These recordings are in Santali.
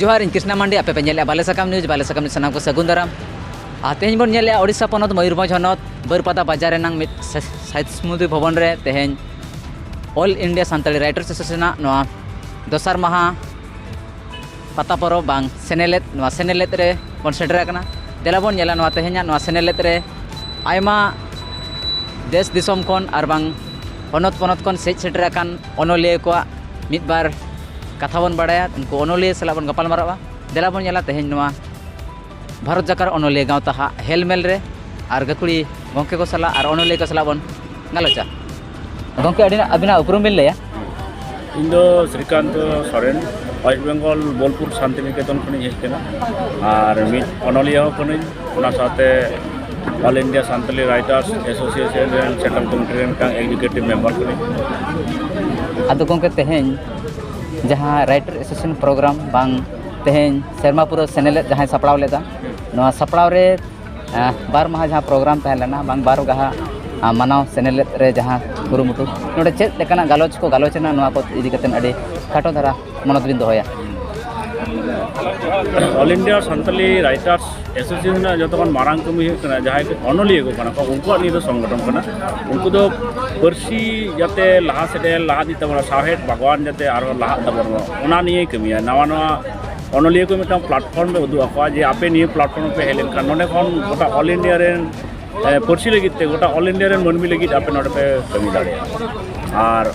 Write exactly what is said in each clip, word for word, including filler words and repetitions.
ᱡᱚᱦᱟᱨ, ᱤᱧ ᱠᱨᱤᱥᱱᱟ ᱢᱟᱱᱰᱤ, ᱟᱯᱮ ᱯᱮ ᱧᱮᱞᱮᱫᱼᱟ ᱵᱟᱞᱮ ᱥᱟᱠᱟᱢ ᱱᱤᱭᱩᱡᱽ᱾ ᱵᱟᱞᱮ ᱥᱟᱠᱟᱢ ᱱᱤᱭᱩᱡᱽ ᱥᱟᱱᱟᱢ ᱠᱚ ᱥᱟᱹᱜᱩᱱ ᱫᱟᱨᱟᱢ᱾ ᱟᱨ ᱛᱮᱦᱮᱧ ᱵᱚᱱ ᱧᱮᱞᱮᱫᱼᱟ ᱳᱰᱤᱥᱟ ᱯᱚᱱᱚᱛ ᱢᱚᱭᱩᱨᱵᱷᱚᱸᱡᱽ ᱦᱚᱱᱚᱛ ᱵᱟᱹᱨᱯᱟᱫᱟ ᱵᱟᱡᱟᱨ ᱨᱮᱱᱟᱝ ᱢᱤᱫ ᱥᱟ-, ᱥᱟᱭᱤᱫ ᱥᱢᱩᱫᱤ ᱵᱷᱚᱵᱚᱱ ᱨᱮ ᱛᱮᱦᱮᱧ ᱚᱞ ᱤᱱᱰᱤᱭᱟ ᱥᱟᱱᱛᱟᱲᱤ ᱨᱟᱭᱴᱟᱨᱥ ᱮᱥᱳᱥᱤᱭᱮᱥᱚᱱᱟᱜ ᱱᱚᱣᱟ ᱫᱚᱥᱟᱨ ᱢᱟᱦᱟ ᱯᱟᱛᱟ ᱯᱚᱨᱚᱵᱽ ᱵᱟᱝ ᱥᱮᱱᱮᱞᱮᱫ, ᱱᱚᱣᱟ ᱥᱮᱱᱮᱞᱮᱫ ᱨᱮ ᱵᱚᱱ ᱥᱮᱴᱮᱨ ᱟᱠᱟᱱᱟ᱾ ᱫᱮᱞᱟ ᱵᱚᱱ ᱧᱮᱞᱟ ᱱᱚᱣᱟ ᱛᱮᱦᱮᱧᱟᱜ ᱱᱚᱣᱟ ᱥᱮᱱᱮᱞᱮᱫ ᱨᱮ ᱟᱭᱢᱟ ᱫᱮᱥ ᱫᱤᱥᱚᱢ ᱠᱷᱚᱱ ᱟᱨ ᱵᱟᱝ ᱯᱚᱱᱚᱛ ᱯᱚᱱᱚᱛ ᱠᱷᱚᱱ ᱥᱮᱡ ᱥᱮᱴᱮᱨ ᱟᱠᱟᱱ ᱚᱱᱚᱞᱤᱭᱟᱹ ᱠᱚᱣᱟᱜ ᱢᱤᱫ ᱵᱟᱨ ᱠᱟᱛᱷᱟ ᱵᱚᱱ ᱵᱟᱲᱟᱭᱟ, ᱩᱱᱠᱩ ᱚᱱᱚᱞᱤᱭᱟᱹ ᱥᱟᱞᱟᱜ ᱵᱚᱱ ᱜᱟᱯᱟᱞ ᱢᱟᱨᱟᱜᱼᱟ᱾ ᱫᱮᱞᱟ ᱵᱚᱱ ᱧᱮᱞᱟ ᱛᱮᱦᱮᱧ ᱱᱚᱣᱟ ᱵᱷᱟᱨᱚᱛ ᱡᱟᱠᱟᱛ ᱚᱱᱚᱞᱤᱭᱟᱹ ᱜᱟᱶᱛᱟ ᱦᱟᱜ ᱦᱮᱞᱢᱮᱞ ᱨᱮ ᱟᱨ ᱜᱟᱹᱠᱷᱩᱲᱤ ᱜᱚᱢᱠᱮ ᱠᱚ ᱥᱟᱞᱟᱜ ᱟᱨ ᱚᱱᱚᱞᱤᱭᱟᱹ ᱠᱚ ᱥᱟᱞᱟᱜ ᱵᱚᱱ ᱜᱟᱞᱚᱪᱟ᱾ ᱜᱚᱢᱠᱮ, ᱟᱹᱰᱤ ᱟᱹᱵᱤᱱᱟᱜ ᱩᱯᱨᱩᱢ ᱵᱤᱱ ᱞᱟᱹᱭᱟ? ᱤᱧ ᱫᱚ ᱥᱨᱤᱠᱟᱱᱛ ᱥᱚᱨᱮᱱ, ᱳᱭᱮᱥᱴ ᱵᱮᱝᱜᱚᱞ ᱵᱳᱞᱯᱩᱨ ᱥᱟᱱᱛᱤᱱᱤᱠᱮᱛᱚᱱ ᱠᱷᱚᱱᱤᱧ ᱦᱮᱡ ᱟᱠᱟᱱᱟ ᱟᱨ ᱢᱤᱫ ᱚᱱᱚᱞᱤᱭᱟᱹ ᱦᱚᱸ ᱠᱟᱹᱱᱟᱹᱧ᱾ ᱚᱱᱟ ᱥᱟᱶᱛᱮ all India Santali writers association ᱨᱮᱱ ᱥᱮᱱᱴᱨᱟᱞ ᱠᱚᱢᱤᱴᱤ ᱨᱮᱱ ᱢᱤᱫᱴᱟᱝ ᱮᱠᱡᱤᱠᱩᱴᱤᱵᱷ ᱢᱮᱢᱵᱟᱨ ᱠᱟᱹᱱᱟᱹᱧ᱾ ᱟᱫᱚ ᱜᱚᱢᱠᱮ, ᱛᱮᱦᱮᱧ ᱡᱟᱦᱟᱸ ᱨᱟᱭᱴᱟᱨ ᱮᱥᱳᱥᱤᱭᱮᱥᱚᱱ ᱯᱨᱳᱜᱨᱟᱢ ᱵᱟᱝ ᱛᱮᱦᱮᱧ ᱥᱮᱨᱢᱟ ᱯᱩᱨᱟᱹᱣ ᱥᱮᱱᱮᱞᱮᱫ ᱡᱟᱦᱟᱸᱭ ᱥᱟᱯᱲᱟᱣ ᱞᱮᱫᱟ, ᱱᱚᱣᱟ ᱥᱟᱯᱲᱟᱣ ᱨᱮ ᱟᱸ, ᱵᱟᱨ ᱢᱟᱦᱟ ᱡᱟᱦᱟᱸ ᱯᱨᱳᱜᱨᱟᱢ ᱛᱟᱦᱮᱸ ᱞᱮᱱᱟ, ᱵᱟᱝ ᱵᱟᱨ ᱜᱟᱦᱟ, ᱟᱸ, ᱢᱟᱱᱟᱣ ᱥᱮᱱᱮᱞᱮᱫ ᱨᱮ ᱡᱟᱦᱟᱸ ᱠᱩᱨᱩᱢᱩᱴᱩ, ᱱᱚᱰᱮ ᱪᱮᱫ ᱞᱮᱠᱟᱱᱟᱜ ᱜᱟᱞᱚᱪ ᱠᱚ ᱜᱟᱞᱚᱪ ᱮᱱᱟ, ᱱᱚᱣᱟ ᱠᱚ ᱤᱫᱤ ᱠᱟᱛᱮ ᱟᱹᱰᱤ ᱠᱷᱟᱴᱚ ᱫᱷᱟᱨᱟ ᱢᱚᱱᱚᱛ ᱵᱤᱱ ᱫᱚᱦᱚᱭᱟ? All India Santali writers association ᱨᱮᱱᱟᱜ ᱡᱚᱛᱚ ᱠᱷᱚᱱ ᱢᱟᱨᱟᱝ ᱠᱟᱹᱢᱤ ᱦᱩᱭᱩᱜ ᱠᱟᱱᱟ, ᱡᱟᱦᱟᱸᱭ ᱠᱚ ᱚᱱᱚᱞᱤᱭᱟᱹ ᱠᱚ ᱠᱟᱱᱟ ᱠᱚ, ᱩᱱᱠᱩᱣᱟᱜ ᱱᱤᱭᱟᱹ ᱫᱚ ᱥᱚᱝᱜᱚᱴᱷᱚᱱ ᱠᱟᱱᱟ᱾ ᱩᱱᱠᱩ ᱫᱚ ᱯᱟᱹᱨᱥᱤ ᱡᱟᱛᱮ ᱞᱟᱦᱟ ᱥᱮᱫ ᱮ ᱞᱟᱦᱟ ᱤᱫᱤ ᱛᱟᱵᱚᱱᱟ, ᱥᱟᱶᱦᱮᱫ ᱵᱟᱜᱽᱣᱟᱱ ᱡᱟᱛᱮ ᱟᱨᱦᱚᱸ ᱞᱟᱦᱟᱜ ᱛᱟᱵᱚᱱ ᱢᱟ, ᱚᱱᱟ ᱱᱤᱭᱮ ᱠᱟᱹᱢᱤᱭᱟ᱾ ᱱᱟᱣᱟ ᱱᱟᱣᱟ ᱚᱱᱚᱞᱤᱭᱟᱹ ᱠᱚ ᱢᱤᱫᱴᱟᱝ ᱯᱞᱟᱴᱯᱷᱚᱨᱢ ᱮ ᱩᱫᱩᱜ ᱟᱠᱚᱣᱟ ᱡᱮ ᱟᱯᱮ ᱱᱤᱭᱟᱹ ᱯᱞᱟᱴᱯᱷᱚᱨᱢ ᱯᱮ ᱦᱮᱡ ᱞᱮᱱᱠᱷᱟᱱ ᱱᱚᱸᱰᱮ ᱠᱷᱚᱱ ᱜᱚᱴᱟ ᱚᱞ ᱤᱱᱰᱤᱭᱟ ᱨᱮᱱ, ᱮ, ᱯᱟᱹᱨᱥᱤ ᱞᱟᱹᱜᱤᱫ ᱛᱮ ᱜᱚᱴᱟ ᱚᱞ ᱤᱱᱰᱤᱭᱟ ᱨᱮᱱ ᱢᱟᱹᱱᱢᱤ ᱞᱟᱹᱜᱤᱫ ᱟᱯᱮ ᱱᱚᱸᱰᱮ ᱯᱮ ᱠᱟᱹᱢᱤ ᱫᱟᱲᱮᱭᱟᱜᱼᱟ᱾ ᱟᱨ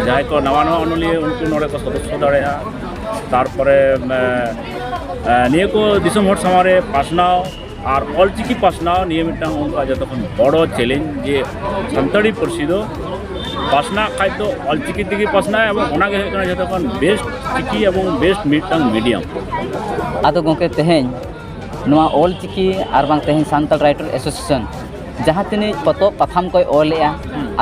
ᱡᱟᱦᱟᱸᱭ ᱠᱚ ᱱᱟᱣᱟ ᱱᱟᱣᱟ ᱚᱱᱚᱞᱤᱭᱟᱹ, ᱩᱱᱠᱩ ᱱᱚᱸᱰᱮ ᱠᱚ ᱥᱚᱫᱚᱥᱥᱚ ᱫᱟᱲᱮᱭᱟᱜᱼᱟ᱾ ᱛᱟᱨᱯᱚᱨᱮ, ᱮ, ᱮ, ᱱᱤᱭᱟᱹ ᱠᱚ ᱫᱤᱥᱚᱢ ᱦᱚᱲ ᱥᱟᱢᱟᱝ ᱨᱮ ᱯᱟᱥᱱᱟᱣ ᱟᱨ ᱚᱞᱪᱤᱠᱤ ᱯᱟᱥᱱᱟᱣ ᱱᱤᱭᱟᱹ ᱢᱤᱫᱴᱟᱝ ᱚᱱᱠᱟ ᱡᱚᱛᱚ ᱠᱷᱚᱱ ᱵᱚᱲᱚ ᱪᱮᱞᱮᱧᱡᱽ ᱡᱮ ᱥᱟᱱᱛᱟᱲᱤ ᱯᱟᱹᱨᱥᱤ ᱫᱚ ᱯᱟᱥᱱᱟᱜ ᱠᱷᱟᱡ ᱫᱚ ᱚᱞᱪᱤᱠᱤ ᱛᱮᱜᱮ ᱯᱟᱥᱱᱟᱜᱼᱟ, ᱮᱵᱚᱝ ᱚᱱᱟᱜᱮ ᱦᱩᱭᱩᱜ ᱠᱟᱱᱟ ᱡᱚᱛᱚ ᱠᱷᱚᱱ ᱵᱮᱥᱴ ᱪᱤᱠᱤ ᱮᱵᱚᱝ ᱵᱮᱥᱴ ᱢᱤᱫᱴᱟᱝ ᱢᱤᱰᱤᱭᱟᱢ᱾ ᱟᱫᱚ ᱜᱚᱢᱠᱮ, ᱛᱮᱦᱮᱧ ᱱᱚᱣᱟ ᱚᱞ ᱪᱤᱠᱤ ᱟᱨ ᱵᱟᱝ ᱛᱮᱦᱮᱧ ᱥᱟᱱᱛᱟᱲ ᱨᱟᱭᱴᱟᱨ ᱮᱥᱳᱥᱤᱭᱮᱥᱚᱱ ᱡᱟᱦᱟᱸ ᱛᱤᱱᱟᱹᱜ ᱯᱚᱛᱚᱵ ᱯᱟᱛᱷᱟᱢ ᱠᱚᱭ ᱚᱞᱮᱜᱼᱟ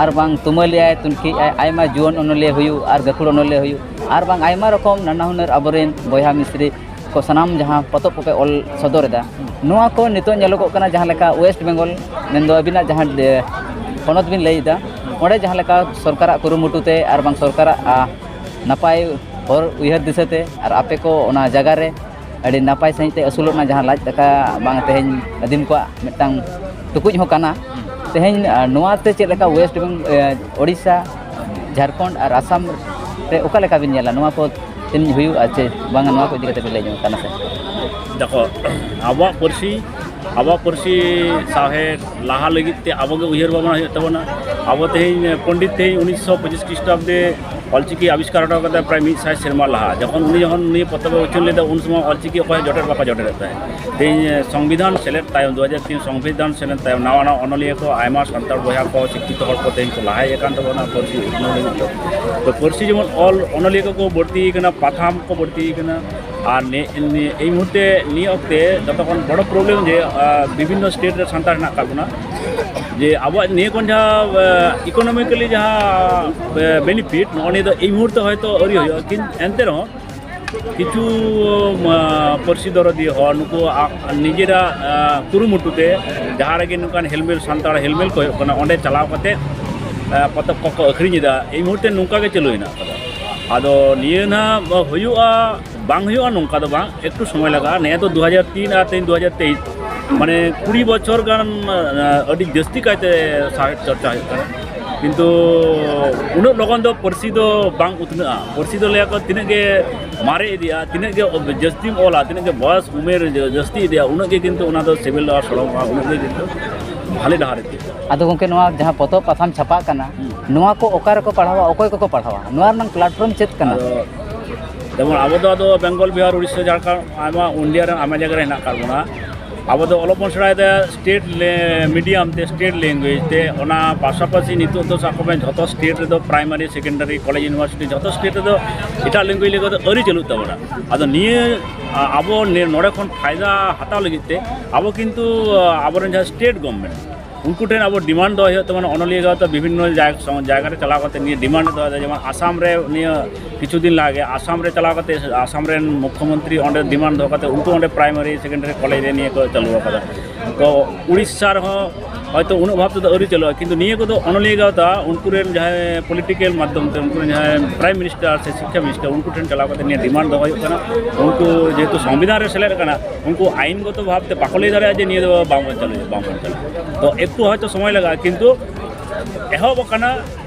ᱟᱨ ᱵᱟᱝ ᱛᱩᱢᱟᱹᱞᱮᱜᱼᱟᱭ, ᱛᱩᱱᱠᱷᱤᱭᱮᱜᱼᱟᱭ, ᱟᱭᱢᱟ ᱡᱩᱣᱟᱹᱱ ᱚᱱᱚᱞᱤᱭᱟᱹ ᱦᱩᱭᱩᱜ ᱟᱨ ᱜᱟᱹᱠᱷᱩᱲ ᱚᱱᱚᱞᱤᱭᱟᱹ ᱦᱩᱭᱩᱜ ᱟᱨ ᱵᱟᱝ ᱟᱭᱢᱟ ᱨᱚᱠᱚᱢ ᱱᱟᱱᱟ ᱦᱩᱱᱟᱹᱨ ᱟᱵᱚᱨᱮᱱ ᱵᱚᱭᱦᱟ ᱢᱤᱥᱨᱤ ᱠᱚ ᱥᱟᱱᱟᱢ ᱡᱟᱦᱟᱸ ᱯᱚᱛᱚᱵ ᱠᱚᱯᱮ ᱚᱞ ᱥᱚᱫᱚᱨ ᱮᱫᱟ, ᱱᱚᱣᱟ ᱠᱚ ᱱᱤᱛᱚᱜ ᱧᱮᱞᱚᱜᱚᱜ ᱠᱟᱱᱟ ᱡᱟᱦᱟᱸ ᱞᱮᱠᱟ ᱳᱭᱮᱥᱴ ᱵᱮᱝᱜᱚᱞ, ᱢᱮᱱᱫᱚ ᱟᱹᱵᱤᱱᱟᱜ ᱡᱟᱦᱟᱸ ᱰᱮ-, ᱯᱚᱱᱚᱛ ᱵᱤᱱ ᱞᱟᱹᱭ ᱮᱫᱟ, ᱚᱸᱰᱮ ᱡᱟᱦᱟᱸ ᱞᱮᱠᱟ ᱥᱚᱨᱠᱟᱨᱟᱜ ᱠᱩᱨᱩᱢᱩᱴᱩ ᱛᱮ ᱟᱨ ᱵᱟᱝ ᱥᱚᱨᱠᱟᱨᱟᱜ, ᱟ, ᱱᱟᱯᱟᱭ ᱦᱚᱨ ᱩᱭᱦᱟᱹᱨ ᱫᱤᱥᱟᱹᱛᱮ ᱟᱨ ᱟᱯᱮ ᱠᱚ ᱚᱱᱟ ᱡᱟᱭᱜᱟ ᱨᱮ ᱟᱹᱰᱤ ᱱᱟᱯᱟᱭ ᱥᱟᱺᱦᱤᱡ ᱛᱮ ᱟᱹᱥᱩᱞᱚᱜ ᱢᱟ, ᱡᱟᱦᱟᱸ ᱞᱟᱡ ᱫᱟᱠᱟ ᱵᱟᱝ ᱛᱮᱦᱮᱧ ᱟᱹᱫᱤᱢ ᱠᱚᱣᱟᱜ ᱢᱤᱫᱴᱟᱝ ᱴᱩᱠᱩᱡ ᱦᱚᱸ ᱠᱟᱱᱟ᱾ ᱛᱮᱦᱮᱧ, ᱟᱨ ᱱᱚᱣᱟ ᱛᱮ ᱪᱮᱫ ᱞᱮᱠᱟ ᱳᱭᱮᱥᱴ ᱵᱮᱝ-, ᱮ, ᱳᱰᱤᱥᱟ, ᱡᱷᱟᱲᱠᱷᱚᱸᱰ ᱟᱨ ᱟᱥᱟᱢ ᱨᱮ ᱚᱠᱟ ᱞᱮᱠᱟ ᱵᱤᱱ ᱧᱮᱞᱟ? ᱱᱚᱣᱟ ᱠᱚ ᱛᱤᱱᱟᱹᱜ ᱦᱩᱭᱩᱜᱼᱟ ᱪᱮ ᱵᱟᱝᱟ, ᱱᱚᱣᱟ ᱠᱚ ᱤᱫᱤ ᱠᱟᱛᱮ ᱵᱤᱱ ᱞᱟᱹᱭ ᱧᱚᱜ ᱠᱟᱱᱟ ᱥᱮ? ᱫᱮᱠᱷᱚ, ᱟᱵᱚᱣᱟᱜ ᱯᱟᱹᱨᱥᱤ, ᱟᱵᱚᱣᱟᱜ ᱯᱟᱹᱨᱥᱤ ᱥᱟᱶᱦᱮᱫ ᱞᱟᱦᱟ ᱞᱟᱹᱜᱤᱫ ᱛᱮ ᱟᱵᱚ ᱜᱮ ᱩᱭᱦᱟᱹᱨ ᱵᱷᱟᱵᱽᱱᱟ ᱦᱩᱭᱩᱜ ᱛᱟᱵᱚᱱᱟ᱾ ᱟᱵᱚ ᱛᱮᱦᱮᱧ, ᱯᱚᱱᱰᱤᱛ ᱛᱮᱦᱮᱧ ᱩᱱᱤᱥᱥᱚ ᱯᱚᱸᱪᱤᱥ ᱠᱷᱨᱤᱥᱴᱟᱵᱫᱮ ᱚᱞᱪᱤᱠᱤ ᱟᱵᱤᱥᱠᱟᱨ ᱦᱚᱴᱚ ᱠᱟᱛᱮ ᱯᱨᱟᱭ ᱢᱤᱫ ᱥᱟᱭ ᱥᱮᱨᱢᱟ ᱞᱟᱦᱟ, ᱡᱚᱠᱷᱚᱱ ᱩᱱᱤ, ᱡᱚᱠᱷᱚᱱ ᱩᱱᱤ ᱯᱚᱛᱚᱵ ᱮ ᱩᱪᱷᱟᱹᱱ ᱞᱮᱫᱟ, ᱩᱱ ᱥᱚᱢᱚᱭ ᱚᱞᱪᱤᱠᱤ ᱚᱠᱚᱭ ᱦᱚᱸ ᱡᱚᱴᱮᱫ ᱵᱟᱠᱚ ᱡᱚᱴᱮᱫᱮᱫ ᱛᱟᱦᱮᱸᱫ᱾ ᱛᱮᱦᱮᱧ, ᱥᱚᱝᱵᱤᱫᱷᱟᱱ ᱥᱮᱞᱮᱫ ᱛᱟᱭᱚᱢ, ᱫᱩ ᱦᱟᱡᱟᱨ ᱛᱤᱱ ᱥᱚᱝᱵᱤᱫᱷᱟᱱ ᱥᱮᱞᱮᱫ ᱛᱟᱭᱚᱢ, ᱱᱟᱣᱟ ᱱᱟᱣᱟ ᱚᱱᱚᱞᱤᱭᱟᱹ ᱠᱚ, ᱟᱭᱢᱟ ᱥᱟᱱᱛᱟᱲ ᱵᱚᱭᱦᱟ ᱠᱚ, ᱥᱤᱠᱠᱷᱤᱛᱚ ᱦᱚᱲ ᱠᱚ ᱛᱮᱦᱮᱧ ᱠᱚ ᱞᱟᱦᱟ ᱦᱮᱡ ᱟᱠᱟᱱ ᱛᱟᱵᱚᱱᱟ ᱯᱟᱹᱨᱥᱤ ᱩᱛᱱᱟᱹᱣ ᱞᱟᱹᱜᱤᱫ ᱫᱚ᱾ ᱛᱚ, ᱯᱟᱹᱨᱥᱤ ᱡᱮᱢᱚᱱ ᱚᱞ ᱚᱱᱚᱞᱤᱭᱟᱹ ᱠᱚᱠᱚ ᱵᱟᱹᱲᱛᱤ ᱟᱠᱟᱱᱟ, ᱯᱟᱛᱷᱟᱢ ᱠᱚ ᱵᱟᱹᱲᱛᱤ ᱟᱠᱟᱱᱟ, ᱟᱨ ᱱᱤ-, ᱱᱤ-, ᱮᱭ ᱢᱩᱦᱩᱨᱛᱮ ᱱᱤᱭᱟᱹ ᱚᱠᱛᱮ ᱡᱚᱛᱚ ᱠᱷᱚᱱ ᱵᱚᱲᱚ ᱯᱨᱚᱵᱞᱮᱢ ᱡᱮ, ᱟᱨ, ᱵᱤᱵᱷᱤᱱᱱᱚ ᱥᱴᱮᱴ ᱨᱮ ᱥᱟᱱᱛᱟᱲ ᱦᱮᱱᱟᱜ ᱟᱠᱟᱫ ᱵᱚᱱᱟ, ᱡᱮ ᱟᱵᱚᱣᱟᱜ ᱱᱤᱭᱟᱹ ᱠᱷᱚᱱ ᱡᱟᱦᱟᱸ, ᱟᱨ, ᱤᱠᱳᱱᱚᱢᱤᱠᱮᱞᱤ ᱡᱟᱦᱟᱸ, ᱟᱨ, ᱵᱮᱱᱤᱯᱷᱤᱴ, ᱱᱚᱜᱼᱚ ᱱᱤᱭᱟᱹ ᱫᱚ ᱮᱭ ᱢᱩᱦᱩᱨᱛᱮ ᱦᱚᱭᱛᱳ ᱟᱹᱣᱨᱤ ᱦᱩᱭᱩᱜᱼᱟ, ᱠᱤᱱᱛᱩ ᱮᱱᱛᱮ ᱨᱮᱦᱚᱸ ᱠᱤᱪᱷᱩ, ᱟᱨ, ᱯᱟᱹᱨᱥᱤ ᱫᱚᱨᱚᱫᱤᱭᱟᱹ ᱦᱚᱲ ᱱᱩᱠᱩ ᱟ-, ᱱᱤᱡᱮᱨᱟᱜ, ᱟᱨ, ᱠᱩᱨᱩᱢᱩᱴᱩ ᱛᱮ ᱡᱟᱦᱟᱸ ᱨᱮᱜᱮ ᱱᱚᱝᱠᱟᱱ ᱦᱮᱞᱢᱮᱞ, ᱥᱟᱱᱛᱟᱲ ᱦᱮᱞᱢᱮᱞ ᱠᱚ ᱦᱩᱭᱩᱜ ᱠᱟᱱᱟ, ᱚᱸᱰᱮ ᱪᱟᱞᱟᱣ ᱠᱟᱛᱮ, ᱟᱨ, ᱯᱚᱛᱚᱵ ᱠᱚᱠᱚ ᱟᱹᱠᱷᱨᱤᱧ ᱮᱫᱟ᱾ ᱮᱭ ᱢᱩᱦᱩᱨᱛᱮ ᱱᱚᱝᱠᱟ ᱜᱮ ᱪᱟᱹᱞᱩ ᱦᱮᱱᱟᱜ ᱟᱠᱟᱫᱟ᱾ ᱟᱫᱚ ᱱᱤᱭᱟᱹ ᱱᱟᱦᱟᱜ ᱦᱩᱭᱩᱜᱼᱟ, ᱵᱟᱝ ᱦᱩᱭᱩᱜᱼᱟ ᱱᱚᱝᱠᱟ ᱫᱚ ᱵᱟᱝ, ᱮᱠᱴᱩ ᱥᱚᱢᱚᱭ ᱞᱟᱜᱟᱜᱼᱟ᱾ ᱱᱤᱭᱟᱹ ᱫᱚ ᱫᱩ ᱦᱟᱡᱟᱨ ᱛᱤᱱ ᱟᱨ ᱛᱮᱦᱮᱧ ᱫᱩ ᱦᱟᱡᱟᱨ ᱛᱮᱭᱤᱥ, ᱢᱟᱱᱮ ᱠᱩᱲᱤ ᱵᱚᱪᱷᱚᱨ ᱜᱟᱱ, ᱟᱨ, ᱟᱹᱰᱤ ᱡᱟᱹᱥᱛᱤ ᱠᱟᱭᱛᱮ ᱥᱟᱶᱦᱮᱫ ᱪᱚᱨᱪᱟ ᱦᱩᱭᱩᱜ ᱠᱟᱱᱟ, ᱠᱤᱱᱛᱩ ᱩᱱᱟᱹᱜ ᱞᱚᱜᱚᱱ ᱫᱚ ᱯᱟᱹᱨᱥᱤ ᱫᱚ ᱵᱟᱝ ᱩᱛᱱᱟᱹᱜᱼᱟ᱾ ᱯᱟᱹᱨᱥᱤ ᱫᱚ ᱞᱟᱹᱭᱟᱠᱚ ᱛᱤᱱᱟᱹᱜ ᱜᱮ ᱢᱟᱨᱮ ᱤᱫᱤᱜᱼᱟ, ᱛᱤᱱᱟᱹᱜ ᱜᱮ ᱡᱟᱹᱥᱛᱤᱢ ᱚᱞᱟ, ᱛᱤᱱᱟᱹᱜ ᱜᱮ ᱵᱚᱭᱚᱥ ᱩᱢᱮᱨ ᱡᱟᱹᱥᱛᱤ ᱤᱫᱤᱜᱼᱟ, ᱩᱱᱟᱹᱜ ᱜᱮ ᱠᱤᱱᱛᱩ ᱚᱱᱟ ᱫᱚ ᱥᱤᱵᱤᱞ ᱟᱨ ᱥᱚᱲᱚᱢᱚᱜᱼᱟ, ᱩᱱᱟᱹᱜ ᱜᱮ ᱠᱤᱱᱛᱩ ᱵᱷᱟᱞᱮ ᱰᱟᱦᱟᱨ ᱤᱫᱤᱜᱼᱟ᱾ ᱟᱫᱚ ᱜᱚᱢᱠᱮ, ᱱᱚᱣᱟ ᱡᱟᱦᱟᱸ ᱯᱚᱛᱚᱵ ᱯᱟᱛᱷᱟᱢ ᱪᱷᱟᱯᱟᱜ ᱠᱟᱱᱟ, ᱦᱩᱸ᱾ ᱱᱚᱣᱟ ᱠᱚ ᱚᱠᱟ ᱨᱮᱠᱚ ᱯᱟᱲᱦᱟᱣᱟ, ᱚᱠᱚᱭ ᱠᱚᱠᱚ ᱯᱟᱲᱦᱟᱣᱟ, ᱱᱚᱣᱟ ᱨᱮᱱᱟᱜ ᱯᱞᱟᱴᱯᱷᱚᱨᱢ ᱪᱮᱫ ᱠᱟᱱᱟ? ᱟᱫᱚ ᱡᱮᱢᱚᱱ ᱟᱵᱚ ᱫᱚ ᱟᱫᱚ ᱵᱮᱝᱜᱚᱞ, ᱵᱤᱦᱟᱨ, ᱩᱲᱤᱥᱥᱟ, ᱡᱷᱟᱲᱠᱷᱚᱸᱰ, ᱟᱭᱢᱟ ᱤᱱᱰᱤᱭᱟ ᱨᱮᱱ ᱟᱭᱢᱟ ᱡᱟᱭᱜᱟ ᱨᱮ ᱦᱮᱱᱟᱜ ᱟᱠᱟᱫ ᱵᱚᱱᱟ᱾ ᱟᱵᱚ ᱫᱚ ᱚᱞᱚᱜ ᱵᱚᱱ ᱥᱮᱬᱟᱭᱮᱫᱟ ᱥᱴᱮᱴ ᱞᱮ-, ᱢᱤᱰᱤᱭᱟᱢ ᱛᱮ, ᱥᱴᱮᱴ ᱞᱮᱝᱜᱩᱭᱮᱡᱽ ᱛᱮ᱾ ᱚᱱᱟ ᱯᱟᱥᱟᱯᱟᱥᱤ ᱱᱤᱛᱚᱜ ᱫᱚ ᱥᱟᱵ ᱠᱟᱜ ᱢᱮ ᱡᱷᱚᱛᱚ ᱥᱴᱮᱴ ᱨᱮᱫᱚ ᱯᱨᱟᱭᱢᱟᱨᱤ, ᱥᱮᱠᱮᱱᱰᱟᱨᱤ, ᱠᱚᱞᱮᱡᱽ, ᱤᱭᱩᱱᱤᱵᱷᱟᱨᱥᱤᱴᱤ ᱡᱷᱚᱛᱚ ᱥᱴᱮᱴ ᱨᱮᱫᱚ ᱮᱴᱟᱜ ᱞᱮᱝᱜᱩᱭᱮᱡᱽ ᱞᱮᱠᱟ ᱫᱚ ᱟᱹᱣᱨᱤ ᱪᱟᱹᱞᱩᱜ ᱛᱟᱵᱚᱱᱟ᱾ ᱟᱫᱚ ᱱᱤᱭᱟᱹ, ᱟ-, ᱟᱵᱚ ᱱᱤᱭᱟᱹ ᱱᱚᱰᱮ ᱠᱷᱚᱱ ᱯᱷᱟᱭᱫᱟ ᱦᱟᱛᱟᱣ ᱞᱟᱹᱜᱤᱫ ᱛᱮ ᱟᱵᱚ ᱠᱤᱱᱛᱩ, ᱟ-, ᱟᱵᱚᱨᱮᱱ ᱡᱟᱦᱟᱸ ᱥᱴᱮᱴ ᱜᱚᱵᱷᱢᱮᱱᱴ, ᱩᱱᱠᱩ ᱴᱷᱮᱱ ᱟᱵᱚ ᱰᱤᱢᱟᱱᱰ ᱫᱚᱦᱚᱭ ᱦᱩᱭᱩᱜ ᱛᱟᱵᱚᱱᱟ, ᱚᱱᱚᱞᱤᱭᱟᱹ ᱜᱟᱶᱛᱟ ᱵᱤᱵᱷᱤᱱᱱᱚ ᱡᱟᱭ-, ᱥᱚ-, ᱡᱟᱭᱜᱟ ᱨᱮ ᱪᱟᱞᱟᱣ ᱠᱟᱛᱮ ᱱᱤᱭᱟᱹ ᱰᱤᱢᱟᱱᱰ ᱫᱚᱦᱚᱭ ᱫᱟ, ᱡᱮᱢᱚᱱ ᱟᱥᱟᱢ ᱨᱮ ᱱᱤᱭᱟᱹ ᱠᱤᱪᱷᱩ ᱫᱤᱱ ᱞᱟᱦᱟ ᱜᱮ ᱟᱥᱟᱢ ᱨᱮ ᱪᱟᱞᱟᱣ ᱠᱟᱛᱮ ᱟᱥᱟᱢ ᱨᱮᱱ ᱢᱩᱠᱠᱷᱚ ᱢᱚᱱᱛᱨᱤ ᱚᱸᱰᱮ ᱰᱤᱢᱟᱱᱰ ᱫᱚᱦᱚ ᱠᱟᱛᱮ ᱩᱱᱠᱩ ᱚᱸᱰᱮ ᱯᱨᱟᱭᱢᱟᱨᱤ, ᱥᱮᱠᱮᱱᱰᱟᱨᱤ ᱠᱚᱞᱮᱡᱽ ᱨᱮ ᱱᱤᱭᱟᱹ ᱠᱚ ᱪᱟᱹᱞᱩ ᱟᱠᱟᱫᱟ᱾ ᱛᱚ ᱩᱲᱤᱥᱥᱟ ᱨᱮᱦᱚᱸ ᱦᱚᱭᱛᱳ ᱩᱱᱟᱹᱜ ᱵᱷᱟᱵ ᱛᱮᱫᱚ ᱟᱹᱣᱨᱤ ᱪᱟᱹᱞᱩᱜᱼᱟ, ᱠᱤᱱᱛᱩ ᱱᱤᱭᱟᱹ ᱠᱚᱫᱚ ᱚᱱᱚᱞᱤᱭᱟᱹ ᱜᱟᱶᱛᱟ ᱩᱱᱠᱩ ᱨᱮᱱ ᱡᱟᱦᱟᱸᱭ ᱯᱚᱞᱤᱴᱤᱠᱮᱞ ᱢᱟᱫᱽᱫᱷᱚᱢ ᱛᱮ ᱩᱱᱠᱩ ᱨᱮᱱ ᱡᱟᱦᱟᱸᱭ ᱯᱨᱟᱭᱤᱢ ᱢᱤᱱᱤᱥᱴᱟᱨ ᱥᱮ ᱥᱤᱠᱠᱷᱟ ᱢᱤᱱᱤᱥᱴᱟᱨ ᱩᱱᱠᱩ ᱴᱷᱮᱱ ᱪᱟᱞᱟᱣ ᱠᱟᱛᱮ ᱱᱤᱭᱟᱹ ᱰᱤᱢᱟᱱᱰ ᱫᱚᱦᱚ ᱦᱩᱭᱩᱜ ᱠᱟᱱᱟ᱾ ᱩᱱᱠᱩ ᱡᱮᱦᱮᱛᱩ ᱥᱚᱝᱵᱤᱫᱷᱟᱱ ᱨᱮ ᱥᱮᱞᱮᱫ ᱟᱠᱟᱱᱟ, ᱩᱱᱠᱩ ᱟᱭᱤᱱᱜᱚᱛᱚ ᱵᱷᱟᱵ ᱛᱮ ᱵᱟᱠᱚ ᱞᱟᱹᱭ ᱫᱟᱲᱮᱭᱟᱜᱼᱟ ᱡᱮ ᱱᱤᱭᱟᱹ ᱫᱚ ᱵᱟᱝᱵᱚᱱ ᱪᱟᱹᱞᱩᱭᱟ, ᱵᱟᱝᱵᱚᱱ ᱪᱟᱹᱞᱩᱭᱟ᱾ ᱛᱚ ᱮᱠᱴᱩ ᱦᱚᱭᱛᱳ ᱥᱚᱢᱚᱭ ᱞᱟᱜᱟᱜᱼᱟ, ᱠᱤᱱᱛᱩ ᱮᱦᱚᱵ ᱟᱠᱟᱱᱟ,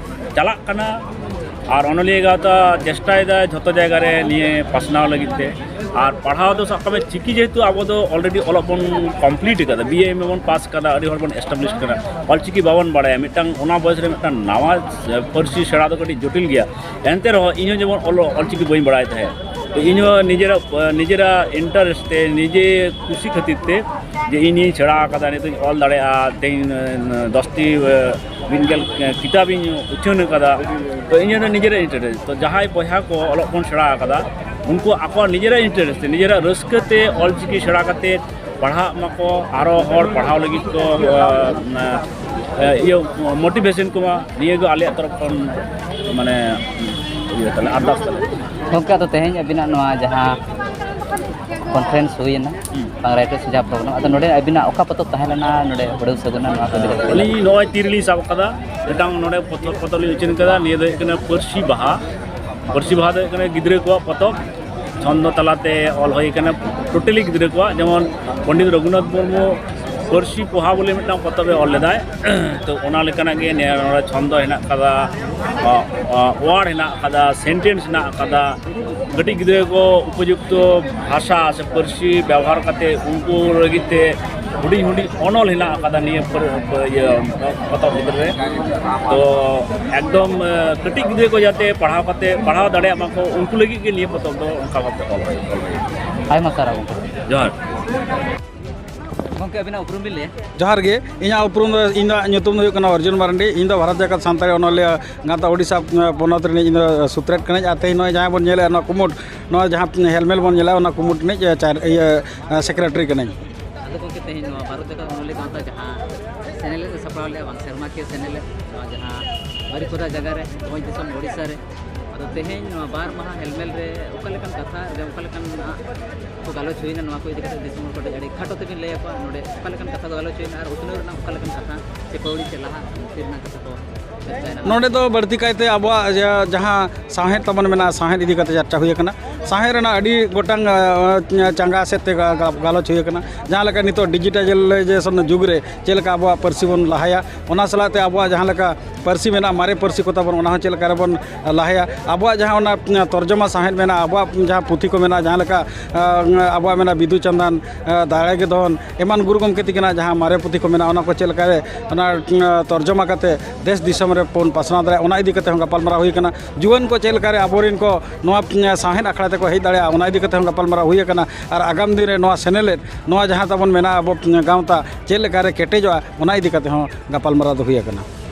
ᱪᱟᱞᱟᱜ ᱠᱟᱱᱟ᱾ ᱟᱨ ᱚᱱᱚᱞᱤᱭᱟᱹ ᱜᱟᱶᱛᱟ ᱪᱮᱥᱴᱟᱭᱮᱫᱟ ᱡᱷᱚᱛᱚ ᱡᱟᱭᱜᱟ ᱨᱮ ᱱᱤᱭᱟᱹ ᱯᱟᱥᱱᱟᱣ ᱞᱟᱹᱜᱤᱫ ᱛᱮ᱾ ᱟᱨ ᱯᱟᱲᱦᱟᱣ ᱫᱚ ᱥᱟᱵ ᱠᱟᱜ ᱢᱮ ᱪᱤᱠᱤ ᱡᱮᱦᱮᱛᱩ ᱟᱵᱚ ᱫᱚ ᱚᱞᱨᱮᱰᱤ ᱚᱞᱚᱜ ᱵᱚᱱ ᱠᱚᱢᱯᱞᱤᱴ ᱟᱠᱟᱫᱟ, ᱵᱤ ᱮ ᱮᱢ ᱮ ᱵᱚᱱ ᱯᱟᱥ ᱟᱠᱟᱫᱟ, ᱟᱹᱰᱤ ᱦᱚᱲ ᱵᱚᱱ ᱮᱥᱴᱟᱵᱞᱤᱥ ᱠᱟᱱᱟ, ᱚᱞᱪᱤᱠᱤ ᱵᱟᱵᱚᱱ ᱵᱟᱲᱟᱭᱟ, ᱢᱤᱫᱴᱟᱝ ᱚᱱᱟ ᱵᱚᱭᱮᱥ ᱨᱮ ᱢᱤᱫᱴᱟᱝ ᱱᱟᱣᱟ ᱯᱟᱹᱨᱥᱤ ᱥᱮᱬᱟ ᱫᱚ ᱠᱟᱹᱴᱤᱡ ᱡᱚᱴᱤᱞ ᱜᱮᱭᱟ᱾ ᱮᱱᱛᱮ ᱨᱮᱦᱚᱸ ᱤᱧᱦᱚᱸ ᱡᱮᱢᱚᱱ ᱚᱞ ᱚᱞᱪᱤᱠᱤ ᱵᱟᱹᱧ ᱵᱟᱲᱟᱭ ᱛᱟᱦᱮᱸᱫ, ᱛᱚ ᱤᱧᱦᱚᱸ ᱱᱤᱡᱮᱨᱟᱜ ᱱᱤᱡᱮᱨᱟᱜ ᱤᱱᱴᱟᱨᱮᱥᱴ ᱛᱮ, ᱱᱤᱡᱮ ᱠᱩᱥᱤ ᱠᱷᱟᱹᱛᱤᱨ ᱛᱮ ᱡᱮ ᱤᱧᱤᱧ ᱥᱮᱬᱟ ᱟᱠᱟᱫᱟ, ᱱᱤᱛᱚᱜ ᱤᱧ ᱚᱞ ᱫᱟᱲᱮᱭᱟᱜᱼᱟ, ᱛᱮᱦᱮᱧ ᱫᱚᱥᱴᱤ ᱵᱤᱱ ᱜᱮᱞ ᱠᱤᱛᱟᱹᱵᱤᱧ ᱩᱪᱷᱟᱹᱱ ᱟᱠᱟᱫᱟ᱾ ᱛᱚ ᱤᱧᱟᱹᱜ ᱫᱚ ᱱᱤᱡᱮᱨᱟᱜ ᱤᱱᱴᱟᱨᱮᱥᱴ, ᱛᱚ ᱡᱟᱦᱟᱸᱭ ᱵᱚᱭᱦᱟ ᱠᱚ ᱚᱞᱚᱜ ᱵᱚᱱ ᱥᱮᱬᱟ ᱟᱠᱟᱫᱟ, ᱩᱱᱠᱩ ᱟᱠᱚᱣᱟᱜ ᱱᱤᱡᱮᱨᱟᱜ ᱤᱱᱴᱟᱨᱮᱥᱴ ᱛᱮ, ᱱᱤᱡᱮᱨᱟᱜ ᱨᱟᱹᱥᱠᱟᱹ ᱛᱮ ᱚᱞᱪᱤᱠᱤ ᱥᱮᱬᱟ ᱠᱟᱛᱮ ᱯᱟᱲᱦᱟᱜ ᱢᱟᱠᱚ, ᱟᱨᱚ ᱦᱚᱲ ᱯᱟᱲᱦᱟᱣ ᱞᱟᱹᱜᱤᱫ ᱠᱚ, ᱟ, ᱟ, ᱤᱭᱟᱹ, ᱢᱳᱴᱤᱵᱷᱮᱥᱚᱱ ᱠᱚᱢᱟ, ᱱᱤᱭᱟᱹ ᱜᱮ ᱟᱞᱮᱭᱟᱜ ᱛᱚᱨᱚᱯ ᱠᱷᱚᱱ ᱢᱟᱱᱮ ᱤᱭᱟᱹ ᱛᱟᱞᱮ, ᱟᱨᱫᱟᱥ ᱛᱟᱞᱮ᱾ ᱜᱚᱢᱠᱮ, ᱟᱫᱚ ᱛᱮᱦᱮᱧ ᱟᱹᱵᱤᱱᱟᱜ ᱱᱚᱣᱟ ᱡᱟᱦᱟᱸ ᱠᱚᱱᱯᱷᱟᱨᱮᱱᱥ ᱦᱩᱭᱮᱱᱟ, ᱦᱩᱸ᱾ ᱵᱟᱝ ᱨᱟᱭᱴᱟᱨᱥ ᱡᱟᱦᱟᱸ ᱯᱨᱳᱜᱨᱟᱢ, ᱟᱫᱚ ᱱᱚᱰᱮ ᱟᱹᱵᱤᱱᱟᱜ ᱚᱠᱟ ᱯᱚᱛᱚᱵ ᱛᱟᱦᱮᱸ ᱞᱮᱱᱟ ᱱᱚᱰᱮ ᱦᱩᱲᱟᱹᱣ ᱥᱟᱹᱜᱩᱱᱟ, ᱱᱚᱣᱟ ᱠᱚ ᱤᱫᱤ ᱠᱟᱛᱮ? ᱟᱹᱞᱤᱧ ᱱᱚᱜᱼᱚᱭ ᱛᱤ ᱨᱮᱞᱤᱧ ᱥᱟᱵ ᱟᱠᱟᱫᱟ, ᱢᱤᱫᱴᱟᱝ ᱱᱚᱰᱮ ᱯᱚᱛᱚᱵ, ᱯᱚᱛᱚᱵ ᱞᱤᱧ ᱩᱪᱷᱟᱹᱱ ᱠᱟᱫᱟ, ᱱᱤᱭᱟᱹ ᱫᱚ ᱦᱩᱭᱩᱜ ᱠᱟᱱᱟ ᱯᱟᱹᱨᱥᱤ ᱵᱟᱦᱟ᱾ ᱯᱟᱹᱨᱥᱤ ᱵᱟᱦᱟ ᱫᱚ ᱦᱩᱭᱩᱜ ᱠᱟᱱᱟ ᱜᱤᱫᱽᱨᱟᱹ ᱠᱚᱣᱟᱜ ᱯᱚᱛᱚᱵ, ᱪᱷᱚᱱᱫᱚ ᱛᱟᱞᱟᱛᱮ ᱚᱞ ᱦᱩᱭ ᱠᱟᱱᱟ, ᱴᱳᱴᱟᱞᱤ ᱜᱤᱫᱽᱨᱟᱹ ᱠᱚᱣᱟᱜ᱾ ᱡᱮᱢᱚᱱ ᱯᱚᱱᱰᱤᱛ ᱨᱚᱜᱷᱩᱱᱟᱛᱷ ᱢᱩᱨᱢᱩ ᱯᱟᱹᱨᱥᱤ ᱯᱚᱦᱟ ᱵᱚᱞᱮ ᱢᱤᱫᱴᱟᱝ ᱯᱚᱛᱚᱵ ᱮ ᱚᱞ ᱞᱮᱫᱟᱭ, ᱛᱚ ᱚᱱᱟ ᱞᱮᱠᱟᱱᱟᱜ ᱜᱮ ᱱᱤᱭᱟᱹ ᱱᱚᱰᱮ ᱪᱷᱚᱱᱫᱚ ᱦᱮᱱᱟᱜ ᱠᱟᱫᱟ, ᱚ, ᱚ, ᱣᱟᱨᱰ ᱦᱮᱱᱟᱜ ᱠᱟᱫᱟ, ᱥᱮᱱᱴᱮᱱᱥ ᱦᱮᱱᱟᱜ ᱠᱟᱫᱟ, ᱠᱟᱹᱴᱤᱡ ᱜᱤᱫᱽᱨᱟᱹ ᱠᱚ ᱩᱯᱚᱡᱩᱠᱛᱚ ᱵᱷᱟᱥᱟ ᱥᱮ ᱯᱟᱹᱨᱥᱤ ᱵᱮᱣᱦᱟᱨ ᱠᱟᱛᱮ ᱩᱱᱠᱩ ᱞᱟᱹᱜᱤᱫ ᱛᱮ ᱦᱩᱰᱤᱧ ᱦᱩᱰᱤᱧ ᱚᱱᱚᱞ ᱦᱮᱱᱟᱜ ᱟᱠᱟᱫᱟ ᱱᱤᱭᱟᱹ ᱯᱟᱹᱨ-, ᱤᱭᱟᱹ ᱯᱚᱛᱚᱵ ᱵᱷᱤᱛᱨᱤ ᱨᱮ᱾ ᱛᱚ ᱮᱠᱫᱚᱢ, ᱮ, ᱠᱟᱹᱴᱤᱡ ᱜᱤᱫᱽᱨᱟᱹ ᱠᱚ ᱡᱟᱛᱮ ᱯᱟᱲᱦᱟᱣ ᱠᱟᱛᱮ, ᱯᱟᱲᱦᱟᱣ ᱫᱟᱲᱮᱭᱟᱜ ᱢᱟᱠᱚ, ᱩᱱᱠᱩ ᱞᱟᱹᱜᱤᱫ ᱜᱮ ᱱᱤᱭᱟᱹ ᱯᱚᱛᱚᱵ ᱫᱚ ᱚᱱᱠᱟ ᱵᱷᱟᱵᱛᱮ ᱚᱞ ᱦᱩᱭ, ᱚᱞ ᱦᱩᱭ᱾ ᱟᱭᱢᱟ ᱥᱟᱨᱦᱟᱣ ᱜᱚᱢᱠᱮ᱾ ᱡᱚᱦᱟᱨ᱾ ᱜᱚᱢᱠᱮ, ᱟᱹᱵᱤᱱᱟᱜ ᱩᱯᱨᱩᱢ ᱵᱤᱱ ᱞᱟᱹᱭᱟ? ᱡᱚᱦᱟᱨ ᱜᱮ, ᱤᱧᱟᱹᱜ ᱩᱯᱨᱩᱢ ᱫᱚ, ᱤᱧ ᱫᱚ ᱧᱩᱛᱩᱢ ᱫᱚ ᱦᱩᱭᱩᱜ ᱠᱟᱱᱟ ᱚᱨᱡᱩᱱ ᱢᱟᱨᱟᱱᱰᱤ᱾ ᱤᱧ ᱫᱚ ᱵᱷᱟᱨᱚᱛ ᱡᱟᱠᱟᱛ ᱥᱟᱱᱛᱟᱲᱤ ᱚᱱᱚᱞᱤᱭᱟᱹ ᱜᱟᱶᱛᱟ ᱳᱰᱤᱥᱟ, ᱮ, ᱯᱚᱱᱚᱛ ᱨᱤᱱᱤᱡ ᱤᱧ ᱫᱚ ᱥᱩᱛᱨᱮᱛ ᱠᱟᱹᱱᱟᱹᱧ᱾ ᱟᱨ ᱛᱮᱦᱮᱧ ᱱᱚᱜᱼᱚᱭ ᱡᱟᱦᱟᱸᱭ ᱵᱚᱱ ᱧᱮᱞᱮᱫᱼᱟ, ᱱᱚᱣᱟ ᱠᱩᱢᱩᱴ, ᱱᱚᱣᱟ ᱡᱟᱦᱟᱸ ᱦᱮᱞᱢᱮᱞ ᱵᱚᱱ ᱧᱮᱞᱮᱫᱼᱟ, ᱚᱱᱟ ᱠᱩᱢᱩᱴ ᱨᱤᱱᱤᱡ, ᱮ, ᱪᱟᱨ-, ᱤᱭᱟᱹ, ᱮ, ᱥᱮᱠᱨᱮᱴᱟᱨᱤ ᱠᱟᱹᱱᱟᱹᱧ᱾ ᱟᱫᱚ ᱜᱚᱢᱠᱮ, ᱛᱮᱦᱮᱧ ᱱᱚᱣᱟ ᱵᱷᱟᱨᱚᱛ ᱡᱟᱠᱟᱛ ᱚᱱᱚᱞᱤᱭᱟᱹ ᱜᱟᱶᱛᱟ ᱡᱟᱦᱟᱸ ᱥᱮᱱᱮᱞᱮᱫ ᱮ ᱥᱟᱯᱲᱟᱣ ᱞᱮᱫᱼᱟ, ᱵᱟᱝ ᱥᱮᱨᱢᱟᱠᱤᱭᱟᱹ ᱥᱮᱱᱮᱞᱮᱫ, ᱱᱚᱣᱟ ᱡᱟᱦᱟᱸ ᱵᱟᱨᱤᱯᱟᱫᱟ ᱡᱟᱭᱜᱟ ᱨᱮ, ᱵᱷᱚᱸᱡᱽ ᱫᱤᱥᱚᱢ ᱳᱰᱤᱥᱟ ᱨᱮ, ᱟᱫᱚ ᱛᱮᱦᱮᱧ ᱱᱚᱣᱟ ᱵᱟᱨ ᱢᱟᱦᱟ ᱦᱮᱞᱢᱮᱞ ᱨᱮ ᱚᱠᱟ ᱞᱮᱠᱟᱱ ᱠᱟᱛᱷᱟ, ᱚᱠᱟ ᱞᱮᱠᱟᱱᱟᱜ ᱠᱚ ᱜᱟᱞᱚᱪ ᱦᱩᱭᱱᱟ, ᱱᱚᱣᱟ ᱠᱚ ᱤᱫᱤ ᱠᱟᱛᱮ ᱫᱤᱥᱚᱢ ᱦᱚᱲ ᱠᱚ ᱟᱹᱰᱤ ᱠᱷᱟᱴᱚ ᱛᱮᱵᱤᱱ ᱞᱟᱹᱭ ᱟᱠᱚᱣᱟ, ᱱᱚᱰᱮ ᱚᱠᱟ ᱞᱮᱠᱟᱱ ᱠᱟᱛᱷᱟ ᱠᱚ ᱜᱟᱞᱚᱪ ᱦᱩᱭᱱᱟ ᱟᱨ ᱩᱛᱱᱟᱹᱣ ᱨᱮᱱᱟᱜ ᱚᱠᱟ ᱞᱮᱠᱟᱱ ᱠᱟᱛᱷᱟ ᱥᱮ ᱯᱟᱹᱣᱲᱤ ᱪᱮ ᱞᱟᱦᱟ ᱤᱫᱤ ᱨᱮᱱᱟᱜ ᱠᱟᱛᱷᱟ ᱠᱚ ᱪᱮᱫ ᱛᱟᱦᱮᱱᱟ? ᱱᱚᱰᱮ ᱫᱚ ᱵᱟᱹᱲᱛᱤ ᱠᱟᱭᱛᱮ ᱟᱵᱚᱣᱟᱜ ᱡᱟ-, ᱡᱟᱦᱟᱸ ᱥᱟᱶᱦᱮᱫ ᱛᱟᱵᱚᱱ ᱢᱮᱱᱟᱜᱼᱟ, ᱥᱟᱶᱦᱮᱫ ᱤᱫᱤ ᱠᱟᱛᱮ ᱪᱟᱨᱪᱟ ᱦᱩᱭ ᱟᱠᱟᱱᱟ᱾ ᱥᱟᱶᱦᱮᱫ ᱨᱮᱱᱟᱜ ᱟᱹᱰᱤ ᱜᱚᱴᱟᱝ, ᱟ, ᱪᱟᱸᱜᱟ ᱥᱮᱫ ᱛᱮ ᱜᱟ-, ᱜᱟ-, ᱜᱟᱞᱚᱪ ᱦᱩᱭ ᱟᱠᱟᱱᱟ᱾ ᱡᱟᱦᱟᱸ ᱞᱮᱠᱟ ᱱᱤᱛᱚᱜ ᱰᱤᱡᱤᱴᱟᱞᱟᱭᱡᱮᱥᱚᱱ ᱡᱩᱜᱽ ᱨᱮ ᱪᱮᱫ ᱞᱮᱠᱟ ᱟᱵᱚᱣᱟᱜ ᱯᱟᱹᱨᱥᱤ ᱵᱚᱱ ᱞᱟᱦᱟᱭᱟ, ᱚᱱᱟ ᱥᱟᱞᱟᱜ ᱛᱮ ᱟᱵᱚᱣᱟᱜ ᱡᱟᱦᱟᱸ ᱞᱮᱠᱟ ᱯᱟᱹᱨᱥᱤ ᱢᱮᱱᱟᱜᱼᱟ, ᱢᱟᱨᱮ ᱯᱟᱹᱨᱥᱤ ᱠᱚ ᱛᱟᱵᱚᱱ, ᱚᱱᱟ ᱦᱚᱸ ᱪᱮᱫ ᱞᱮᱠᱟ ᱨᱮᱵᱚᱱ ᱞᱟᱦᱟᱭᱟ, ᱟᱵᱚᱣᱟᱜ ᱡᱟᱦᱟᱸ ᱚᱱᱟ ᱛᱚᱨᱡᱚᱢᱟ ᱥᱟᱶᱦᱮᱫ ᱢᱮᱱᱟᱜᱼᱟ, ᱟᱵᱚᱣᱟᱜ ᱡᱟᱦᱟᱸ ᱯᱩᱛᱷᱤ ᱠᱚ ᱢᱮᱱᱟᱜᱼᱟ, ᱡᱟᱦᱟᱸ ᱞᱮᱠᱟ, ᱟ, ᱟᱵᱚᱣᱟᱜ ᱢᱮᱱᱟᱜᱼᱟ ᱵᱤᱫᱩ ᱪᱟᱸᱫᱟᱱ, ᱟ, ᱫᱟᱲᱮ ᱜᱮ ᱫᱷᱚᱱ, ᱮᱢᱟᱱ ᱜᱩᱨᱩ ᱜᱚᱢᱠᱮ ᱛᱤᱠᱤᱱᱟᱜ ᱡᱟᱦᱟᱸ ᱢᱟᱨᱮ ᱯᱩᱛᱷᱤ ᱠᱚ ᱢᱮᱱᱟᱜᱼᱟ, ᱚᱱᱟ ᱠᱚ ᱪᱮᱫ ᱞᱮᱠᱟ ᱨᱮ ᱚᱱᱟ, ᱟ, ᱛᱚᱨᱡᱚᱢᱟ ᱠᱟᱛᱮ ᱫᱮᱥ ᱫᱤᱥᱚᱢ ᱨᱮ ᱵᱚᱱ ᱯᱟᱥᱱᱟᱣ ᱫᱟᱲᱮᱭᱟᱜᱼᱟ, ᱚᱱᱟ ᱤᱫᱤ ᱠᱟᱛᱮ ᱦᱚᱸ ᱜᱟᱯᱟᱞᱢᱟᱨᱟᱣ ᱦᱩᱭ ᱟᱠᱟᱱᱟ᱾ ᱡᱩᱣᱟᱹᱱ ᱠᱚ ᱪᱮᱫ ᱞᱮᱠᱟ ᱨᱮ ᱟᱵᱚᱨᱮᱱ ᱠᱚ ᱱᱚᱣᱟ, ᱟ, ᱥᱟᱶᱦᱮᱫ ᱟᱠᱷᱲᱟ ᱛᱮᱠᱚ ᱦᱮᱡ ᱫᱟᱲᱮᱭᱟᱜᱼᱟ, ᱚᱱᱟ ᱤᱫᱤ ᱠᱟᱛᱮ ᱦᱚᱸ ᱜᱟᱯᱟᱞᱢᱟᱨᱟᱣ ᱦᱩᱭ ᱟᱠᱟᱱᱟ᱾ ᱟᱨ ᱟᱜᱟᱢ ᱫᱤᱱ ᱨᱮ ᱱᱚᱣᱟ ᱥᱮᱱᱮᱞᱮᱫ, ᱱᱚᱣᱟ ᱡᱟᱦᱟᱸ ᱛᱟᱵᱚᱱ ᱢᱮᱱᱟᱜᱼᱟ ᱟᱵᱚ ᱜᱟᱶᱛᱟ, ᱪᱮᱫ ᱞᱮᱠᱟ ᱨᱮ ᱠᱮᱴᱮᱡᱚᱜᱼᱟ, ᱚᱱᱟ ᱤᱫᱤ ᱠᱟᱛᱮ ᱦᱚᱸ ᱜᱟᱯᱟᱞᱢᱟᱨᱟᱣ ᱫᱚ ᱦᱩᱭ ᱟᱠᱟᱱᱟ᱾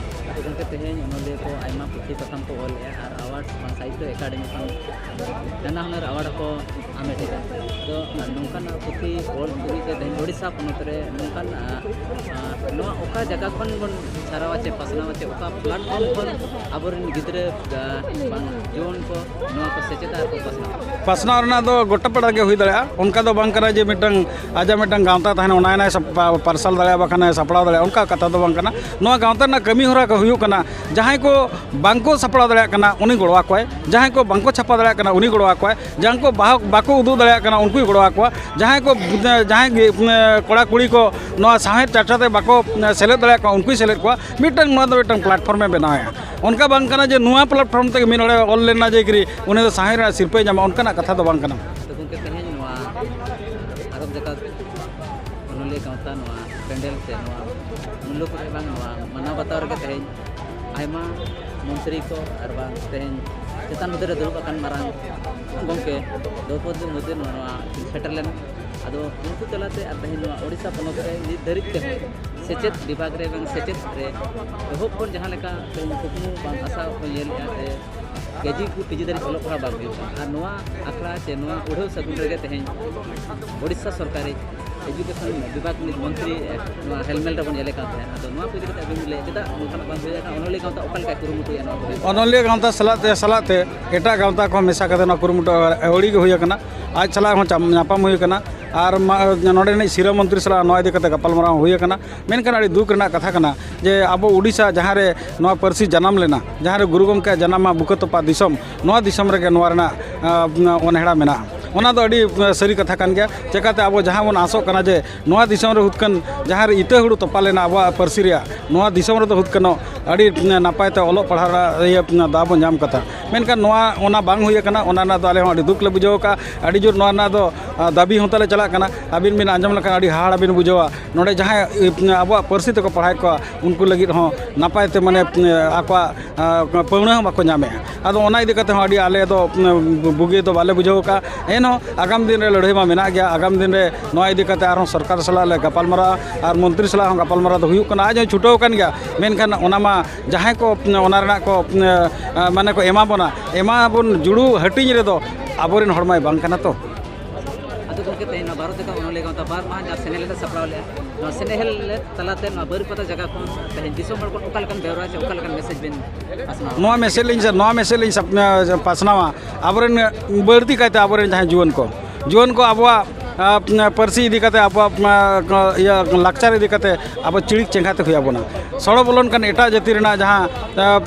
ᱟᱫᱚ ᱜᱚᱢᱠᱮ, ᱛᱮᱦᱮᱧ ᱚᱱᱚᱞᱤᱭᱟᱹ ᱠᱚ ᱟᱭᱢᱟ ᱯᱩᱛᱷᱤ ᱯᱟᱛᱷᱟᱢ ᱠᱚ ᱚᱞᱮᱜᱼᱟ ᱟᱨ ᱟᱣᱟᱨᱰ ᱵᱟᱝ ᱥᱟᱦᱤᱛᱛᱚ ᱮᱠᱟᱰᱮᱢᱤ ᱠᱷᱚᱱ ᱱᱟᱱᱟ ᱦᱩᱱᱟᱹᱨ ᱟᱣᱟᱨᱰ ᱦᱚᱸᱠᱚ ᱦᱟᱢᱮᱴᱮᱜᱼᱟ᱾ ᱛᱚ ᱱᱚᱝᱠᱟᱱᱟᱜ ᱯᱩᱛᱷᱤ ᱚᱞ ᱛᱩᱞᱩᱡ ᱛᱮ ᱛᱮᱦᱮᱧ ᱳᱰᱤᱥᱟ ᱯᱚᱱᱚᱛ ᱨᱮ ᱱᱚᱝᱠᱟᱱ, ᱟ, ᱟ, ᱱᱚᱣᱟ ᱚᱠᱟ ᱡᱟᱭᱜᱟ ᱠᱷᱚᱱ ᱵᱚᱱ ᱥᱟᱨᱟᱣᱟ ᱪᱮ ᱯᱟᱥᱱᱟᱣᱟ ᱪᱮ ᱚᱠᱟ ᱯᱞᱟᱴᱯᱷᱚᱨᱢ ᱠᱷᱚᱱ ᱟᱵᱚᱨᱮᱱ ᱜᱤᱫᱽᱨᱟᱹ, ᱟ, ᱵᱟᱝ ᱡᱩᱣᱟᱹᱱ ᱠᱚ ᱱᱚᱣᱟ ᱠᱚ ᱥᱮᱪᱮᱫᱟ ᱟᱨ ᱠᱚ ᱯᱟᱥᱱᱟᱣᱟ? ᱯᱟᱥᱱᱟᱣ ᱨᱮᱱᱟᱜ ᱫᱚ ᱜᱚᱴᱟ ᱯᱟᱲᱟ ᱜᱮ ᱦᱩᱭ ᱫᱟᱲᱮᱭᱟᱜᱼᱟ᱾ ᱚᱱᱠᱟ ᱫᱚ ᱵᱟᱝ ᱠᱟᱱᱟ ᱡᱮ ᱢᱤᱫᱴᱟᱝ ᱟᱡᱟᱜ ᱢᱤᱫᱴᱟᱝ ᱜᱟᱶᱛᱟ ᱛᱟᱦᱮᱱᱟ, ᱚᱱᱟ ᱮᱱᱟᱭ ᱥᱟᱯ-, ᱯᱟᱨᱥᱟᱞ ᱫᱟᱲᱮᱭᱟᱜᱼᱟ, ᱵᱟᱠᱷᱟᱱ ᱮ ᱥᱟᱯᱲᱟᱣ ᱫᱟᱲᱮᱭᱟᱜᱼᱟ, ᱚᱱᱠᱟ ᱠᱟᱛᱷᱟ ᱫᱚ ᱵᱟᱝ ᱠᱟᱱᱟ᱾ ᱱᱚᱣᱟ ᱜᱟᱶᱛᱟ ᱨᱮᱱᱟᱜ ᱠᱟᱹᱢᱤ ᱦᱚᱨᱟ ᱠᱚ ᱦᱩᱭᱩᱜ ᱠᱟᱱᱟ, ᱡᱟᱦᱟᱸᱭ ᱠᱚ ᱵᱟᱝ ᱠᱚ ᱥᱟᱯᱲᱟᱣ ᱫᱟᱲᱮᱭᱟᱜ ᱠᱟᱱᱟ, ᱩᱱᱤ ᱜᱚᱲᱚ ᱟᱠᱚᱣᱟᱭ᱾ ᱡᱟᱦᱟᱸᱭ ᱠᱚ ᱵᱟᱝ ᱠᱚ ᱪᱷᱟᱯᱟ ᱫᱟᱲᱮᱭᱟᱜ ᱠᱟᱱᱟ, ᱩᱱᱤ ᱜᱚᱲᱚ ᱟᱠᱚᱣᱟᱭ᱾ ᱡᱟᱦᱟᱸᱭ ᱠᱚ ᱵᱟᱦᱚ-, ᱵᱟᱠᱚ ᱩᱫᱩᱜ ᱫᱟᱲᱮᱭᱟᱜ ᱠᱟᱱᱟ, ᱩᱱᱠᱩᱭ ᱜᱚᱲᱚ ᱟᱠᱚᱣᱟ᱾ ᱡᱟᱦᱟᱸᱭ ᱠᱚ, ᱡᱟᱦᱟᱸᱭ ᱜᱮ, ᱠᱚᱲᱟ ᱠᱩᱲᱤ ᱠᱚ ᱱᱚᱣᱟ ᱥᱟᱶᱦᱮᱫ ᱪᱟᱨᱪᱟ ᱛᱮ ᱵᱟᱠᱚ ᱥᱮᱞᱮᱫ ᱫᱟᱲᱮᱭᱟᱜ ᱠᱟᱱᱟ, ᱩᱱᱠᱩᱭ ᱥᱮᱞᱮᱫ ᱠᱚᱣᱟ᱾ ᱢᱤᱫᱴᱟᱝ ᱱᱚᱣᱟ ᱫᱚ ᱢᱤᱫᱴᱟᱝ ᱯᱞᱟᱴᱯᱷᱚᱨᱢᱮ ᱵᱮᱱᱟᱣᱮᱫᱼᱟ᱾ ᱚᱱᱠᱟ ᱵᱟᱝ ᱠᱟᱱᱟ ᱡᱮ ᱱᱚᱣᱟ ᱯᱞᱟᱴᱯᱷᱚᱨᱢ ᱛᱮᱜᱮ ᱢᱤᱫ ᱦᱚᱲᱮ ᱚᱞ ᱞᱮᱱᱟ ᱡᱮ ᱠᱤ ᱩᱱᱤ ᱫᱚ ᱥᱟᱶᱦᱮᱫ ᱨᱮᱱᱟᱜ ᱥᱤᱨᱯᱟᱹᱭ ᱧᱟᱢᱟ, ᱚᱱᱠᱟᱱᱟᱜ ᱠᱟᱛᱷᱟ ᱫᱚ ᱵᱟᱝ ᱠᱟᱱᱟ᱾ ᱛᱚ ᱜᱚᱢᱠᱮ, ᱛᱮᱦᱮᱧ ᱱᱚᱣᱟ ᱟᱨᱚᱵ ᱡᱟᱠᱟᱛ ᱚᱱᱚᱞᱤᱭᱟᱹ ᱜᱟᱶᱛᱟ ᱱᱚᱣᱟ ᱯᱮᱱᱰᱮᱞ ᱥᱮ ᱱᱚᱣᱟ ᱢᱩᱞᱞᱚ ᱠᱚᱨᱮ ᱵᱟᱝ ᱱᱚᱣᱟ ᱢᱟᱱᱟᱣ ᱵᱟᱛᱟᱣ ᱨᱮᱜᱮ ᱛᱮᱦᱮᱧ ᱟᱭᱢᱟ ᱢᱚᱱᱛᱨᱤ ᱠᱚ ᱟᱨ ᱵᱟᱝ ᱛᱮᱦᱮᱧ ᱪᱮᱛᱟᱱ ᱦᱩᱫᱟᱹ ᱨᱮ ᱫᱩᱲᱩᱵ ᱟᱠᱟᱱ ᱢᱟᱨᱟᱝ ᱜᱚᱢᱠᱮ ᱫᱨᱚᱣᱯᱚᱫᱤ ᱢᱩᱨᱢᱩ ᱱᱚᱣᱟ, ᱱᱚᱣᱟ ᱥᱮᱴᱮᱨ ᱞᱮᱱᱟ᱾ ᱟᱫᱚ ᱩᱱᱠᱩ ᱛᱟᱞᱟᱛᱮ ᱟᱨ ᱛᱮᱦᱮᱧ ᱱᱚᱣᱟ ᱳᱰᱤᱥᱟ ᱯᱚᱱᱚᱛ ᱨᱮ ᱱᱤᱛ ᱫᱷᱟᱹᱨᱤᱡ ᱛᱮᱦᱚᱸ ᱥᱮᱪᱮᱫ ᱵᱤᱵᱷᱟᱜᱽ ᱨᱮ ᱵᱟᱝ ᱥᱮᱪᱮᱫ ᱨᱮ ᱮᱦᱚᱵ ᱠᱷᱚᱱ ᱡᱟᱦᱟᱸ ᱞᱮᱠᱟ ᱛᱮᱦᱮᱧ ᱠᱩᱠᱢᱩ ᱵᱟᱝ ᱟᱥᱟ ᱠᱚ ᱧᱮᱞᱮᱫᱼᱟ ᱥᱮ ᱠᱮᱡᱤ ᱠᱷᱚᱱ ᱯᱤᱡᱤ ᱫᱷᱟᱹᱨᱤᱡ ᱚᱞᱚᱜ ᱯᱟᱲᱦᱟᱣ ᱵᱟᱝ ᱦᱩᱭᱩᱜ ᱠᱟᱱᱟ᱾ ᱟᱨ ᱱᱚᱣᱟ ᱟᱠᱷᱲᱟ ᱪᱮ ᱱᱚᱣᱟ ᱩᱰᱷᱟᱹᱣ ᱥᱟᱹᱜᱩᱱ ᱨᱮᱜᱮ ᱛᱮᱦᱮᱧ ᱳᱰᱤᱥᱟ ᱥᱚᱨᱠᱟᱨᱤ ᱮᱰᱩᱠᱮᱥᱚᱱ ᱵᱤᱵᱷᱟᱜᱽ ᱨᱤᱱᱤᱡ ᱢᱚᱱᱛᱨᱤ, ᱮ, ᱱᱚᱣᱟ ᱦᱮᱞᱢᱮᱴ ᱨᱮᱵᱚᱱ ᱧᱮᱞᱮ ᱠᱟᱱ ᱛᱟᱦᱮᱸᱫ᱾ ᱟᱫᱚ ᱱᱚᱣᱟ ᱠᱚ ᱤᱫᱤ ᱠᱟᱛᱮ ᱟᱵᱤᱱ ᱵᱤᱱ ᱞᱟᱹᱭᱟ, ᱪᱮᱫᱟᱜ ᱱᱚᱝᱠᱟᱱᱟᱜ ᱵᱟᱝ ᱦᱩᱭ ᱟᱠᱟᱱᱟ? ᱚᱱᱚᱞᱤᱭᱟᱹ ᱜᱟᱶᱛᱟ ᱚᱠᱟ ᱞᱮᱠᱟᱭ ᱠᱩᱨᱩᱢᱩᱴᱩᱭᱟ ᱱᱚᱣᱟ ᱠᱚ ᱦᱩᱭᱩᱜ? ᱚᱱᱚᱞᱤᱭᱟᱹ ᱜᱟᱶᱛᱟ ᱥᱟᱞᱟᱜ ᱛᱮ, ᱥᱟᱞᱟᱜ ᱛᱮ ᱮᱴᱟᱜ ᱜᱟᱶᱛᱟ ᱠᱚ ᱢᱮᱥᱟ ᱠᱟᱛᱮ ᱱᱚᱣᱟ ᱠᱩᱨᱩᱢᱩᱴᱩ ᱟᱹᱣᱲᱤ ᱜᱮ ᱦᱩᱭ ᱟᱠᱟᱱᱟ᱾ ᱟᱡ ᱥᱟᱞᱟᱜ ᱦᱚᱸ ᱪᱟᱢ-, ᱧᱟᱯᱟᱢ ᱦᱩᱭ ᱟᱠᱟᱱᱟ᱾ ᱟᱨ ᱢᱟ-, ᱱᱚᱰᱮ ᱨᱤᱱᱤᱡ ᱥᱤᱨᱟᱹ ᱢᱚᱱᱛᱨᱤ ᱥᱟᱞᱟᱜ ᱱᱚᱣᱟ ᱤᱫᱤ ᱠᱟᱛᱮ ᱜᱟᱯᱟᱞᱢᱟᱨᱟᱣ ᱦᱚᱸ ᱦᱩᱭ ᱟᱠᱟᱱᱟ᱾ ᱢᱮᱱᱠᱷᱟᱱ ᱟᱹᱰᱤ ᱫᱩᱠ ᱨᱮᱱᱟᱜ ᱠᱟᱛᱷᱟ ᱠᱟᱱᱟ ᱡᱮ ᱟᱵᱚ ᱳᱰᱤᱥᱟ ᱡᱟᱦᱟᱸ ᱨᱮ ᱱᱚᱣᱟ ᱯᱟᱹᱨᱥᱤ ᱡᱟᱱᱟᱢ ᱞᱮᱱᱟ, ᱡᱟᱦᱟᱸ ᱨᱮ ᱜᱩᱨᱩ ᱜᱚᱢᱠᱮᱭᱟᱜ ᱡᱟᱱᱟᱢ ᱢᱟ ᱵᱩᱠᱟᱹ ᱛᱚᱯᱟ ᱫᱤᱥᱚᱢ, ᱱᱚᱣᱟ ᱫᱤᱥᱚᱢ ᱨᱮᱜᱮ ᱱᱚᱣᱟ ᱨᱮᱱᱟᱜ, ᱟᱸ, ᱚᱱᱦᱮᱲᱟ ᱢᱮᱱᱟᱜᱼᱟ᱾ ᱚᱱᱟ ᱫᱚ ᱟᱹᱰᱤ, ᱟᱸ, ᱥᱟᱹᱨᱤ ᱠᱟᱛᱷᱟ ᱠᱟᱱ ᱜᱮᱭᱟ᱾ ᱪᱮᱠᱟᱛᱮ ᱟᱵᱚ ᱡᱟᱦᱟᱸ ᱵᱚᱱ ᱟᱥᱚᱜ ᱠᱟᱱᱟ ᱡᱮ ᱱᱚᱣᱟ ᱫᱤᱥᱚᱢ ᱨᱮ ᱦᱩᱛᱠᱟᱹᱱ ᱡᱟᱦᱟᱸ ᱨᱮ ᱤᱛᱟᱹ ᱦᱩᱲᱩ ᱛᱚᱯᱟ ᱞᱮᱱᱟ ᱟᱵᱚᱣᱟᱜ ᱯᱟᱹᱨᱥᱤ ᱨᱮᱭᱟᱜ, ᱱᱚᱣᱟ ᱫᱤᱥᱚᱢ ᱨᱮᱫᱚ ᱦᱩᱛᱠᱟᱹᱱᱚᱜ ᱟᱹᱰᱤ ᱱᱟᱯᱟᱭ ᱛᱮ ᱚᱞᱚᱜ ᱯᱟᱲᱦᱟᱣ ᱨᱮᱭᱟᱜ ᱤᱭᱟᱹ ᱫᱟᱣ ᱵᱚᱱ ᱧᱟᱢ ᱠᱟᱫᱟ᱾ ᱢᱮᱱᱠᱷᱟᱱ ᱱᱚᱣᱟ, ᱚᱱᱟ ᱵᱟᱝ ᱦᱩᱭ ᱟᱠᱟᱱᱟ, ᱚᱱᱟ ᱨᱮᱱᱟᱜ ᱫᱚ ᱟᱞᱮ ᱦᱚᱸ ᱟᱹᱰᱤ ᱫᱩᱠ ᱞᱮ ᱵᱩᱡᱷᱟᱹᱣ ᱟᱠᱟᱫᱼᱟ᱾ ᱟᱹᱰᱤ ᱡᱳᱨ ᱱᱚᱣᱟ ᱨᱮᱱᱟᱜ ᱫᱚ, ᱟ, ᱫᱟᱹᱵᱤ ᱦᱚᱸ ᱛᱟᱞᱮ ᱪᱟᱞᱟᱜ ᱠᱟᱱᱟ᱾ ᱟᱹᱵᱤᱱ ᱵᱤᱱ ᱟᱸᱡᱚᱢ ᱞᱮᱠᱷᱟᱱ ᱟᱹᱰᱤ ᱦᱟᱦᱟᱲᱟ ᱵᱤᱱ ᱵᱩᱡᱷᱟᱹᱣᱟ᱾ ᱱᱚᱰᱮ ᱡᱟᱦᱟᱸᱭ, ᱤ, ᱟᱵᱚᱣᱟᱜ ᱯᱟᱹᱨᱥᱤ ᱛᱮᱠᱚ ᱯᱟᱲᱦᱟᱣᱮᱫ ᱠᱚᱣᱟ, ᱩᱱᱠᱩ ᱞᱟᱹᱜᱤᱫ ᱦᱚᱸ ᱱᱟᱯᱟᱭ ᱛᱮ, ᱢᱟᱱᱮ, ᱟᱠᱚᱣᱟᱜ, ᱟ, ᱯᱟᱹᱣᱲᱟᱹ ᱦᱚᱸ ᱵᱟᱠᱚ ᱧᱟᱢᱮᱫᱼᱟ᱾ ᱟᱫᱚ ᱚᱱᱟ ᱤᱫᱤ ᱠᱟᱛᱮ ᱦᱚᱸ ᱟᱹᱰᱤ ᱟᱞᱮ ᱫᱚ, ᱩᱸ, ᱵᱩᱜᱤ ᱫᱚ ᱵᱟᱞᱮ ᱵᱩᱡᱷᱟᱹᱣ ᱟᱠᱟᱫᱼᱟ᱾ ᱮᱱᱦᱚᱸ ᱟᱜᱟᱢ ᱫᱤᱱ ᱨᱮ ᱞᱟᱹᱲᱦᱟᱹᱭ ᱢᱟ ᱢᱮᱱᱟᱜ ᱜᱮᱭᱟ᱾ ᱟᱜᱟᱢ ᱫᱤᱱ ᱨᱮ ᱱᱚᱣᱟ ᱤᱫᱤ ᱠᱟᱛᱮ ᱟᱨᱦᱚᱸ ᱥᱚᱨᱠᱟᱨ ᱥᱟᱞᱟᱜ ᱞᱮ ᱜᱟᱯᱟᱞᱢᱟᱨᱟᱣᱟ ᱟᱨ ᱢᱚᱱᱛᱨᱤ ᱥᱟᱞᱟᱜ ᱦᱚᱸ ᱜᱟᱯᱟᱞᱢᱟᱨᱟᱣ ᱫᱚ ᱦᱩᱭᱩᱜ ᱠᱟᱱᱟ᱾ ᱟᱡ ᱦᱚᱸᱭ ᱪᱷᱩᱴᱟᱹᱣ ᱟᱠᱟᱱ ᱜᱮᱭᱟ, ᱢᱮᱱᱠᱷᱟᱱ ᱚᱱᱟ ᱢᱟ ᱡᱟᱦᱟᱸᱭ ᱠᱚ ᱚᱱᱟ ᱨᱮᱱᱟᱜ ᱠᱚ, ᱮᱸ, ᱢᱟᱱᱮ ᱠᱚ ᱮᱢᱟ ᱵᱚᱱᱟ, ᱮᱢᱟ ᱵᱚᱱ ᱡᱩᱲᱩ ᱦᱟᱹᱴᱤᱧ ᱨᱮᱫᱚ ᱟᱵᱚᱨᱮᱱ ᱦᱚᱲ ᱢᱟᱭ ᱵᱟᱝ ᱠᱟᱱᱟ ᱛᱚ᱾ ᱟᱫᱚ ᱜᱚᱢᱠᱮ, ᱛᱮᱦᱮᱧ ᱱᱚᱣᱟ ᱵᱷᱟᱨᱚᱛ ᱡᱟᱠᱟᱛ ᱚᱱᱚᱞᱤᱭᱟᱹ ᱜᱟᱶᱛᱟ ᱵᱟᱨ ᱢᱟᱦᱟ ᱡᱟᱦᱟᱸ ᱥᱮᱱᱮᱞᱮᱫ ᱮ ᱥᱟᱯᱲᱟᱣ ᱞᱮᱫᱼᱟ, ᱱᱚᱣᱟ ᱥᱮᱱᱮᱞᱮᱫ ᱛᱟᱞᱟᱛᱮ ᱱᱚᱣᱟ ᱵᱟᱹᱨᱤᱯᱟᱫᱟ ᱡᱟᱭᱜᱟ ᱠᱷᱚᱱ ᱛᱮᱦᱮᱧ ᱫᱤᱥᱚᱢ ᱦᱚᱲ ᱠᱚ ᱚᱠᱟ ᱞᱮᱠᱟᱱ ᱵᱮᱣᱨᱟ ᱥᱮ ᱚᱠᱟ ᱞᱮᱠᱟᱱ ᱢᱮᱥᱮᱡᱽ ᱵᱤᱱ ᱯᱟᱥᱱᱟᱣᱟ? ᱱᱚᱣᱟ ᱢᱮᱥᱮᱡᱽ ᱞᱤᱧ, ᱱᱚᱣᱟ ᱢᱮᱥᱮᱡᱽ ᱞᱤᱧ ᱥᱟᱯ-, ᱯᱟᱥᱱᱟᱣᱟ ᱟᱵᱚᱨᱮᱱ, ᱵᱟᱹᱲᱛᱤ ᱠᱟᱭᱛᱮ ᱟᱵᱚᱨᱮᱱ ᱡᱟᱦᱟᱸᱭ ᱡᱩᱣᱟᱹᱱ ᱠᱚ, ᱡᱩᱣᱟᱹᱱ ᱠᱚ ᱟᱵᱚᱣᱟᱜ, ᱟ, ᱯᱟᱹᱨᱥᱤ ᱤᱫᱤ ᱠᱟᱛᱮ, ᱟᱵᱚᱣᱟᱜ, ᱟ, ᱤᱭᱟᱹ, ᱞᱟᱠᱪᱟᱨ ᱤᱫᱤ ᱠᱟᱛᱮ ᱟᱵᱚ ᱪᱤᱲᱤᱠ ᱪᱮᱸᱜᱷᱟ ᱛᱮ ᱦᱩᱭ ᱟᱵᱚᱱᱟ᱾ ᱥᱚᱲᱚ ᱵᱚᱞᱚᱱ ᱠᱟᱱ ᱮᱴᱟᱜ ᱡᱟᱹᱛᱤ ᱨᱮᱱᱟᱜ ᱡᱟᱦᱟᱸ, ᱟ,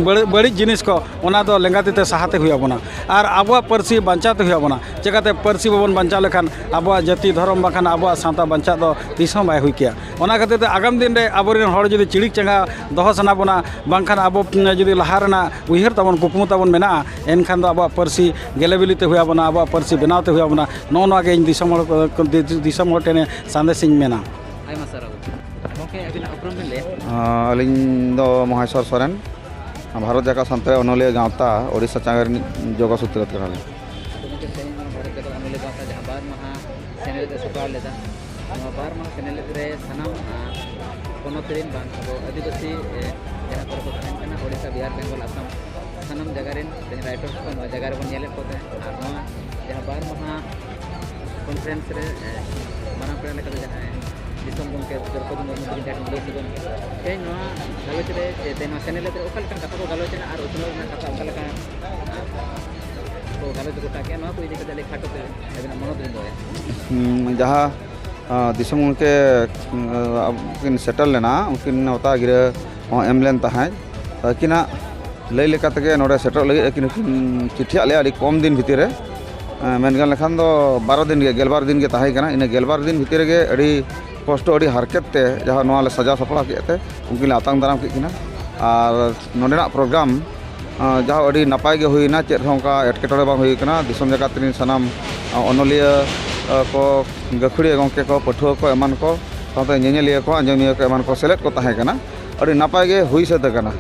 ᱵᱟᱹᱲᱤᱡ, ᱵᱟᱹᱲᱤᱡ ᱡᱤᱱᱤᱥ ᱠᱚ, ᱚᱱᱟ ᱫᱚ ᱞᱮᱸᱜᱟ ᱛᱤ ᱛᱮ ᱥᱟᱦᱟ ᱛᱮ ᱦᱩᱭ ᱟᱵᱚᱱᱟ᱾ ᱟᱨ ᱟᱵᱚᱣᱟᱜ ᱯᱟᱹᱨᱥᱤ ᱵᱟᱧᱪᱟᱣ ᱛᱮ ᱦᱩᱭ ᱟᱵᱚᱱᱟ᱾ ᱪᱮᱠᱟᱛᱮ ᱯᱟᱹᱨᱥᱤ ᱵᱟᱵᱚᱱ ᱵᱟᱧᱪᱟᱣ ᱞᱮᱠᱷᱟᱱ ᱟᱵᱚᱣᱟᱜ ᱡᱟᱹᱛᱤ ᱫᱷᱚᱨᱚᱢ ᱵᱟᱝᱠᱷᱟᱱ ᱟᱵᱚᱣᱟᱜ ᱥᱟᱶᱛᱟ ᱵᱟᱧᱪᱟᱜ ᱫᱚ ᱛᱤᱥ ᱦᱚᱸ ᱵᱟᱭ ᱦᱩᱭ ᱠᱮᱭᱟ᱾ ᱚᱱᱟ ᱠᱷᱟᱹᱛᱤᱨ ᱛᱮ ᱟᱜᱟᱢ ᱫᱤᱱ ᱨᱮ ᱟᱵᱚᱨᱮᱱ ᱦᱚᱲ ᱡᱩᱫᱤ ᱪᱤᱲᱤᱠ ᱪᱮᱸᱜᱷᱟ ᱫᱚᱦᱚ ᱥᱟᱱᱟ ᱵᱚᱱᱟ, ᱵᱟᱝᱠᱷᱟᱱ ᱟᱵᱚ ᱡᱩᱫᱤ ᱞᱟᱦᱟ ᱨᱮᱱᱟᱜ ᱩᱭᱦᱟᱹᱨ ᱛᱟᱵᱚᱱ, ᱠᱩᱠᱢᱩ ᱛᱟᱵᱚᱱ ᱢᱮᱱᱟᱜᱼᱟ, ᱮᱱᱠᱷᱟᱱ ᱫᱚ ᱟᱵᱚᱣᱟᱜ ᱯᱟᱹᱨᱥᱤ ᱜᱮᱞᱮ ᱵᱤᱞᱤ ᱛᱮ ᱦᱩᱭ ᱟᱵᱚᱱᱟ, ᱟᱵᱚᱣᱟᱜ ᱯᱟᱹᱨᱥᱤ ᱵᱮᱱᱟᱣ ᱛᱮ ᱦᱩᱭ ᱟᱵᱚᱱᱟ᱾ ᱱᱚᱜᱼᱚ ᱱᱚᱣᱟ ᱜᱮ ᱤᱧ ᱫᱤᱥᱚᱢ ᱦᱚᱲ ᱠᱚ, ᱫᱤ-, ᱫᱤᱥᱚᱢ ᱦᱚᱲ ᱴᱷᱮᱱ ᱥᱟᱸᱫᱮᱥ ᱤᱧ ᱢᱮᱱᱟ᱾ ᱟᱭᱢᱟ ᱥᱟᱨᱦᱟᱣ᱾ ᱜᱚᱢᱠᱮ, ᱟᱹᱵᱤᱱᱟᱜ ᱩᱯᱨᱩᱢ ᱵᱤᱱ ᱞᱟᱹᱭᱟ? ᱟᱸ, ᱟᱹᱞᱤᱧ ᱫᱚ ᱢᱚᱦᱮᱥᱣᱚᱨ ᱥᱚᱨᱮᱱ, ᱵᱷᱟᱨᱚᱛ ᱡᱟᱠᱟᱛ ᱥᱟᱱᱛᱟᱲᱤ ᱚᱱᱚᱞᱤᱭᱟᱹ ᱜᱟᱶᱛᱟ ᱳᱰᱤᱥᱟ ᱪᱟᱸᱜᱟ ᱨᱤᱱᱤᱡ ᱡᱳᱜᱟ ᱥᱩᱛᱨᱚ ᱠᱟᱱᱟᱞᱤᱧ᱾ ᱟᱫᱚ ᱜᱚᱢᱠᱮ, ᱛᱮᱦᱮᱧ ᱱᱚᱣᱟ ᱵᱷᱟᱨᱚᱛ ᱡᱟᱠᱟᱛ ᱚᱱᱚᱞᱤᱭᱟᱹ ᱜᱟᱶᱛᱟ ᱡᱟᱦᱟᱸ ᱵᱟᱨ ᱢᱟᱦᱟ ᱥᱮᱱᱮᱞᱮᱫ ᱮ ᱥᱟᱯᱲᱟᱣ ᱞᱮᱫᱟ, ᱱᱚᱣᱟ ᱵᱟᱨ ᱢᱟᱦᱟ ᱥᱮᱱᱮᱞᱮᱫ ᱨᱮ ᱥᱟᱱᱟᱢ, ᱟᱸ, ᱯᱚᱱᱚᱛ ᱨᱮᱱ ᱵᱟᱝ ᱟᱵᱚ ᱟᱹᱫᱤᱵᱟᱹᱥᱤ, ᱮ, ᱡᱟᱦᱟᱸ ᱠᱚᱨᱮ ᱠᱚ ᱛᱟᱦᱮᱱ ᱠᱟᱱᱟ, ᱳᱰᱤᱥᱟ, ᱵᱤᱦᱟᱨ, ᱵᱮᱝᱜᱚᱞ, ᱟᱥᱟᱢ, ᱥᱟᱱᱟᱢ ᱡᱟᱭᱜᱟ ᱨᱮᱱ ᱛᱮᱦᱮᱧ ᱨᱟᱭᱴᱟᱨᱥ ᱠᱚ ᱱᱚᱣᱟ ᱡᱟᱭᱜᱟ ᱨᱮᱵᱚᱱ ᱧᱮᱞᱮᱫ ᱠᱚ ᱛᱟᱦᱮᱸᱫ᱾ ᱟᱨ ᱱᱚᱣᱟ ᱡᱟᱦᱟᱸ ᱵᱟᱨ ᱢᱟᱦᱟ ᱠᱚᱱᱯᱷᱟᱨᱮᱱᱥ ᱨᱮ, ᱮ, ᱢᱟᱨᱟᱝ ᱯᱮᱲᱟ ᱞᱮᱠᱟᱛᱮ ᱡᱟᱦᱟᱸᱭ ᱫᱤᱥᱚᱢ ᱜᱚᱢᱠᱮ ᱫᱨᱚᱯᱚᱫᱤ ᱢᱩᱨᱢᱩ ᱛᱟᱹᱠᱤᱱ ᱡᱟᱦᱟᱸ ᱠᱤᱱ ᱞᱟᱹᱭ ᱥᱚᱫᱚᱨ ᱠᱮᱫᱟ, ᱛᱮᱦᱮᱧ ᱱᱚᱣᱟ ᱜᱟᱞᱚᱪ ᱨᱮ, ᱥᱮ ᱛᱮᱦᱮᱧ ᱱᱚᱣᱟ ᱥᱮᱱᱮᱞᱮᱫ ᱨᱮ ᱚᱠᱟ ᱞᱮᱠᱟᱱ ᱠᱟᱛᱷᱟ ᱠᱚ ᱜᱟᱞᱚᱪ ᱮᱱᱟ ᱟᱨ ᱩᱛᱱᱟᱹᱣ ᱨᱮᱱᱟᱜ ᱠᱟᱛᱷᱟ ᱚᱠᱟ ᱞᱮᱠᱟ ᱜᱟᱞᱚᱪ ᱜᱚᱴᱟ ᱠᱮᱫᱼᱟ᱾ ᱱᱚᱣᱟ ᱠᱚ ᱤᱫᱤ ᱠᱟᱛᱮ ᱞᱟᱹᱭ ᱠᱷᱟᱴᱚ ᱛᱮ ᱟᱹᱵᱤᱱᱟᱜ ᱢᱚᱱᱚᱛ ᱵᱤᱱ ᱫᱚᱦᱚᱭᱟ᱾ ᱦᱩᱸ, ᱡᱟᱦᱟᱸ, ᱟᱸ, ᱫᱤᱥᱚᱢ ᱜᱚᱢᱠᱮ, ᱟᱸ, ᱠᱤᱱ ᱥᱮᱴᱮᱨ ᱞᱮᱱᱟ, ᱩᱱᱠᱤᱱ ᱱᱮᱣᱛᱟ ᱜᱤᱨᱟᱹ ᱦᱚᱸ ᱮᱢ ᱞᱮᱱ ᱛᱟᱦᱮᱸᱫ᱾ ᱟᱹᱠᱤᱱᱟᱜ ᱞᱟᱹᱭ ᱞᱮᱠᱟ ᱛᱮᱜᱮ ᱱᱚᱰᱮ ᱥᱮᱴᱮᱨᱚᱜ ᱞᱟᱹᱜᱤᱫ ᱟᱹᱠᱤᱱ ᱦᱚᱸᱠᱤᱱ ᱪᱤᱴᱷᱤᱭᱟᱜ ᱞᱮᱭᱟ ᱟᱹᱰᱤ ᱠᱚᱢ ᱫᱤᱱ ᱵᱷᱤᱛᱤᱨ ᱨᱮ᱾ ᱟᱸ, ᱢᱮᱱ ᱜᱟᱱ ᱞᱮᱠᱷᱟᱱ ᱫᱚ ᱵᱟᱨᱚ ᱫᱤᱱ ᱜᱮ, ᱜᱮᱞᱵᱟᱨ ᱫᱤᱱ ᱜᱮ ᱛᱟᱦᱮᱸ ᱠᱟᱱᱟ᱾ ᱤᱱᱟᱹ ᱜᱮᱞᱵᱟᱨ ᱫᱤᱱ ᱵᱷᱤᱛᱤᱨ ᱨᱮᱜᱮ ᱟᱹᱰᱤ ᱠᱚᱥᱴᱚ, ᱟᱹᱰᱤ ᱦᱟᱨᱠᱮᱛ ᱛᱮ ᱡᱟᱦᱟᱸ ᱱᱚᱣᱟ ᱞᱮ ᱥᱟᱡᱟᱣ ᱥᱟᱯᱲᱟᱣ ᱠᱮᱫ ᱛᱮ ᱩᱱᱠᱤᱱ ᱞᱮ ᱟᱛᱟᱝ ᱫᱟᱨᱟᱢ ᱠᱮᱫ ᱠᱤᱱᱟ᱾ ᱟᱨ ᱱᱚᱰᱮᱱᱟᱜ ᱯᱨᱳᱜᱨᱟᱢ, ᱟᱸ, ᱡᱟᱦᱟᱸ ᱟᱹᱰᱤ ᱱᱟᱯᱟᱭ ᱜᱮ ᱦᱩᱭᱱᱟ, ᱪᱮᱫ ᱦᱚᱸ ᱚᱱᱠᱟ ᱮᱴᱠᱮᱴᱚᱬᱮ ᱵᱟᱝ ᱦᱩᱭ ᱠᱟᱱᱟ᱾ ᱫᱤᱥᱚᱢ ᱡᱟᱠᱟᱛ ᱨᱮᱱ ᱥᱟᱱᱟᱢ, ᱟᱸ, ᱚᱱᱚᱞᱤᱭᱟᱹ, ᱟᱸ, ᱠᱚ, ᱜᱟᱹᱠᱷᱩᱲᱤᱭᱟᱹ ᱜᱚᱢᱠᱮ ᱠᱚ, ᱯᱟᱹᱴᱷᱩᱣᱟᱹ ᱠᱚ, ᱮᱢᱟᱱ ᱠᱚ, ᱥᱟᱶᱛᱮ ᱧᱮᱧᱮᱞᱤᱭᱟᱹ ᱠᱚ, ᱟᱸᱡᱚᱢᱤᱭᱟᱹ ᱠᱚ, ᱮᱢᱟᱱ ᱠᱚ ᱥᱮᱞᱮᱫ ᱠᱚ ᱛᱟᱦᱮᱸ ᱠᱟᱱᱟ᱾ ᱟᱹᱰᱤ ᱱᱟᱯᱟᱭ ᱜᱮ ᱦᱩᱭ ᱥᱟᱹᱛ ᱟᱠᱟᱱᱟ᱾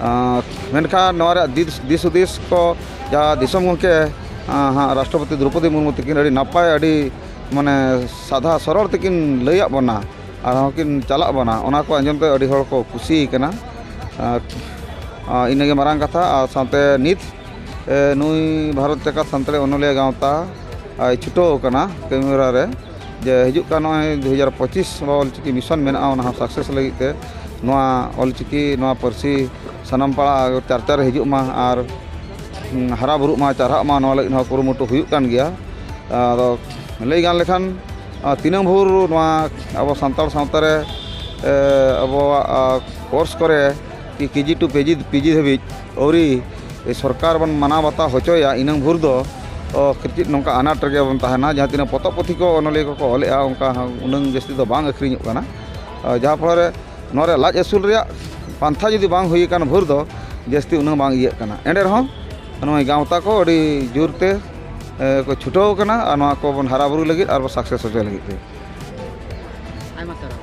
ᱟᱸ, ᱢᱮᱱᱠᱷᱟᱱ ᱱᱚᱣᱟ ᱨᱮᱭᱟᱜ ᱫᱤᱥ-, ᱫᱤᱥ ᱦᱩᱫᱤᱥ ᱠᱚ ᱡᱟᱦᱟᱸ ᱫᱤᱥᱚᱢ ᱜᱚᱢᱠᱮ, ᱟᱸ, ᱦᱟᱸᱜ ᱨᱟᱥᱴᱨᱚᱯᱚᱛᱤ ᱫᱨᱚᱣᱯᱚᱫᱤ ᱢᱩᱨᱢᱩ ᱛᱟᱹᱠᱤᱱ ᱟᱹᱰᱤ ᱱᱟᱯᱟᱭ, ᱟᱹᱰᱤ ᱢᱟᱱᱮ ᱥᱟᱫᱷᱟ ᱥᱚᱨᱚᱞ ᱛᱮᱠᱤᱱ ᱞᱟᱹᱭᱟᱫ ᱵᱚᱱᱟ ᱟᱨ ᱦᱚᱸᱠᱤᱱ ᱪᱟᱞᱟᱜ ᱵᱚᱱᱟ, ᱚᱱᱟ ᱠᱚ ᱟᱸᱡᱚᱢ ᱛᱮ ᱟᱹᱰᱤ ᱦᱚᱲ ᱠᱚ ᱠᱩᱥᱤ ᱠᱟᱱᱟ᱾ ᱟᱨ, ᱟᱨ ᱤᱱᱟᱹᱜᱮ ᱢᱟᱨᱟᱝ ᱠᱟᱛᱷᱟ᱾ ᱟᱨ ᱥᱟᱶᱛᱮ ᱱᱤᱛ, ᱮ, ᱱᱩᱭ ᱵᱷᱟᱨᱚᱛ ᱡᱟᱠᱟᱛ ᱥᱟᱱᱛᱟᱲᱤ ᱚᱱᱚᱞᱤᱭᱟᱹ ᱜᱟᱶᱛᱟ ᱟᱭ ᱪᱷᱩᱴᱟᱹᱣ ᱟᱠᱟᱱᱟ ᱠᱟᱹᱢᱤ ᱦᱚᱨᱟ ᱨᱮ, ᱡᱮ ᱦᱤᱡᱩᱜ ᱠᱟᱱ ᱱᱚᱜᱼᱚᱭ ᱫᱩ ᱦᱟᱡᱟᱨ ᱯᱚᱸᱪᱤᱥ ᱚᱞᱪᱤᱠᱤ ᱢᱤᱥᱚᱱ ᱢᱮᱱᱟᱜᱼᱟ, ᱚᱱᱟ ᱦᱚᱸ ᱥᱟᱠᱥᱮᱥ ᱞᱟᱹᱜᱤᱫ ᱛᱮ ᱱᱚᱣᱟ ᱚᱞᱪᱤᱠᱤ, ᱱᱚᱣᱟ ᱯᱟᱹᱨᱥᱤ ᱥᱟᱱᱟᱢ ᱯᱟᱲᱟ ᱪᱟᱨᱪᱟ ᱨᱮ ᱦᱤᱡᱩᱜ ᱢᱟ ᱟᱨ, ᱩᱸ, ᱦᱟᱨᱟ ᱵᱩᱨᱩᱜ ᱢᱟ, ᱪᱟᱨᱦᱟᱜ ᱢᱟ, ᱱᱚᱣᱟ ᱞᱟᱹᱜᱤᱫ ᱦᱚᱸ ᱠᱩᱨᱩᱢᱩᱴᱩ ᱦᱩᱭᱩᱜ ᱠᱟᱱ ᱜᱮᱭᱟ᱾ ᱟᱫᱚ ᱞᱟᱹᱭ ᱜᱟᱱ ᱞᱮᱠᱷᱟᱱ, ᱟᱨ ᱛᱤᱱᱟᱹᱝ ᱵᱷᱳᱨ ᱱᱚᱣᱟ ᱟᱵᱚ ᱥᱟᱱᱛᱟᱲ ᱥᱟᱶᱛᱟ ᱨᱮ, ᱮ, ᱟᱵᱚᱣᱟᱜ, ᱟ, ᱠᱳᱨᱥ ᱠᱚᱨᱮ ᱠᱤ ᱠᱮᱡᱤ ᱴᱩ ᱯᱤᱡᱤ, ᱯᱤᱡᱤ ᱫᱷᱟᱹᱵᱤᱡ ᱟᱹᱣᱨᱤ ᱥᱚᱨᱠᱟᱨ ᱵᱚᱱ ᱢᱟᱱᱟᱣ ᱵᱟᱛᱟᱣ ᱦᱚᱪᱚᱭᱟ, ᱤᱱᱟᱹᱝ ᱵᱷᱳᱨ ᱫᱚ, ᱚ, ᱪᱮᱫ ᱱᱚᱝᱠᱟ ᱟᱱᱟᱴ ᱨᱮᱜᱮ ᱵᱚᱱ ᱛᱟᱦᱮᱱᱟ᱾ ᱡᱟᱦᱟᱸ ᱛᱤᱱᱟᱹᱜ ᱯᱚᱛᱚᱵ ᱯᱩᱛᱷᱤ ᱠᱚ ᱚᱱᱚᱞᱤᱭᱟᱹ ᱠᱚᱠᱚ ᱚᱞᱮᱜᱼᱟ, ᱚᱱᱠᱟ ᱦᱚᱸ ᱩᱱᱟᱹᱝ ᱡᱟᱹᱥᱛᱤ ᱫᱚ ᱵᱟᱝ ᱟᱹᱠᱷᱨᱤᱧᱚᱜ ᱠᱟᱱᱟ᱾ ᱟ, ᱡᱟᱦᱟᱸ ᱯᱷᱚᱞᱚ ᱨᱮ ᱱᱚᱣᱟ ᱨᱮ ᱞᱟᱡ ᱟᱹᱥᱩᱞ ᱨᱮᱭᱟᱜ ᱯᱟᱱᱛᱷᱟ ᱡᱩᱫᱤ ᱵᱟᱝ ᱦᱩᱭ ᱟᱠᱟᱱ ᱵᱷᱳᱨ ᱫᱚ ᱡᱟᱹᱥᱛᱤ ᱩᱱᱟᱹᱝ ᱵᱟᱝ ᱤᱭᱟᱹᱜ ᱠᱟᱱᱟ᱾ ᱮᱱ ᱨᱮᱦᱚᱸ ᱱᱚᱜᱼᱚᱭ ᱜᱟᱶᱛᱟ ᱠᱚ ᱟᱹᱰᱤ ᱡᱳᱨ ᱛᱮ, ᱮ, ᱠᱚ ᱪᱷᱩᱴᱟᱹᱣ ᱟᱠᱟᱱᱟ ᱟᱨ ᱱᱚᱣᱟ ᱠᱚᱵᱚᱱ ᱦᱟᱨᱟ ᱵᱩᱨᱩ ᱞᱟᱹᱜᱤᱫ ᱟᱨ ᱵᱚᱱ ᱥᱟᱠᱥᱮᱥ ᱦᱚᱪᱚᱭ ᱞᱟᱹᱜᱤᱫ ᱛᱮ᱾ ᱟᱭᱢᱟ ᱥᱟᱨᱦᱟᱣ᱾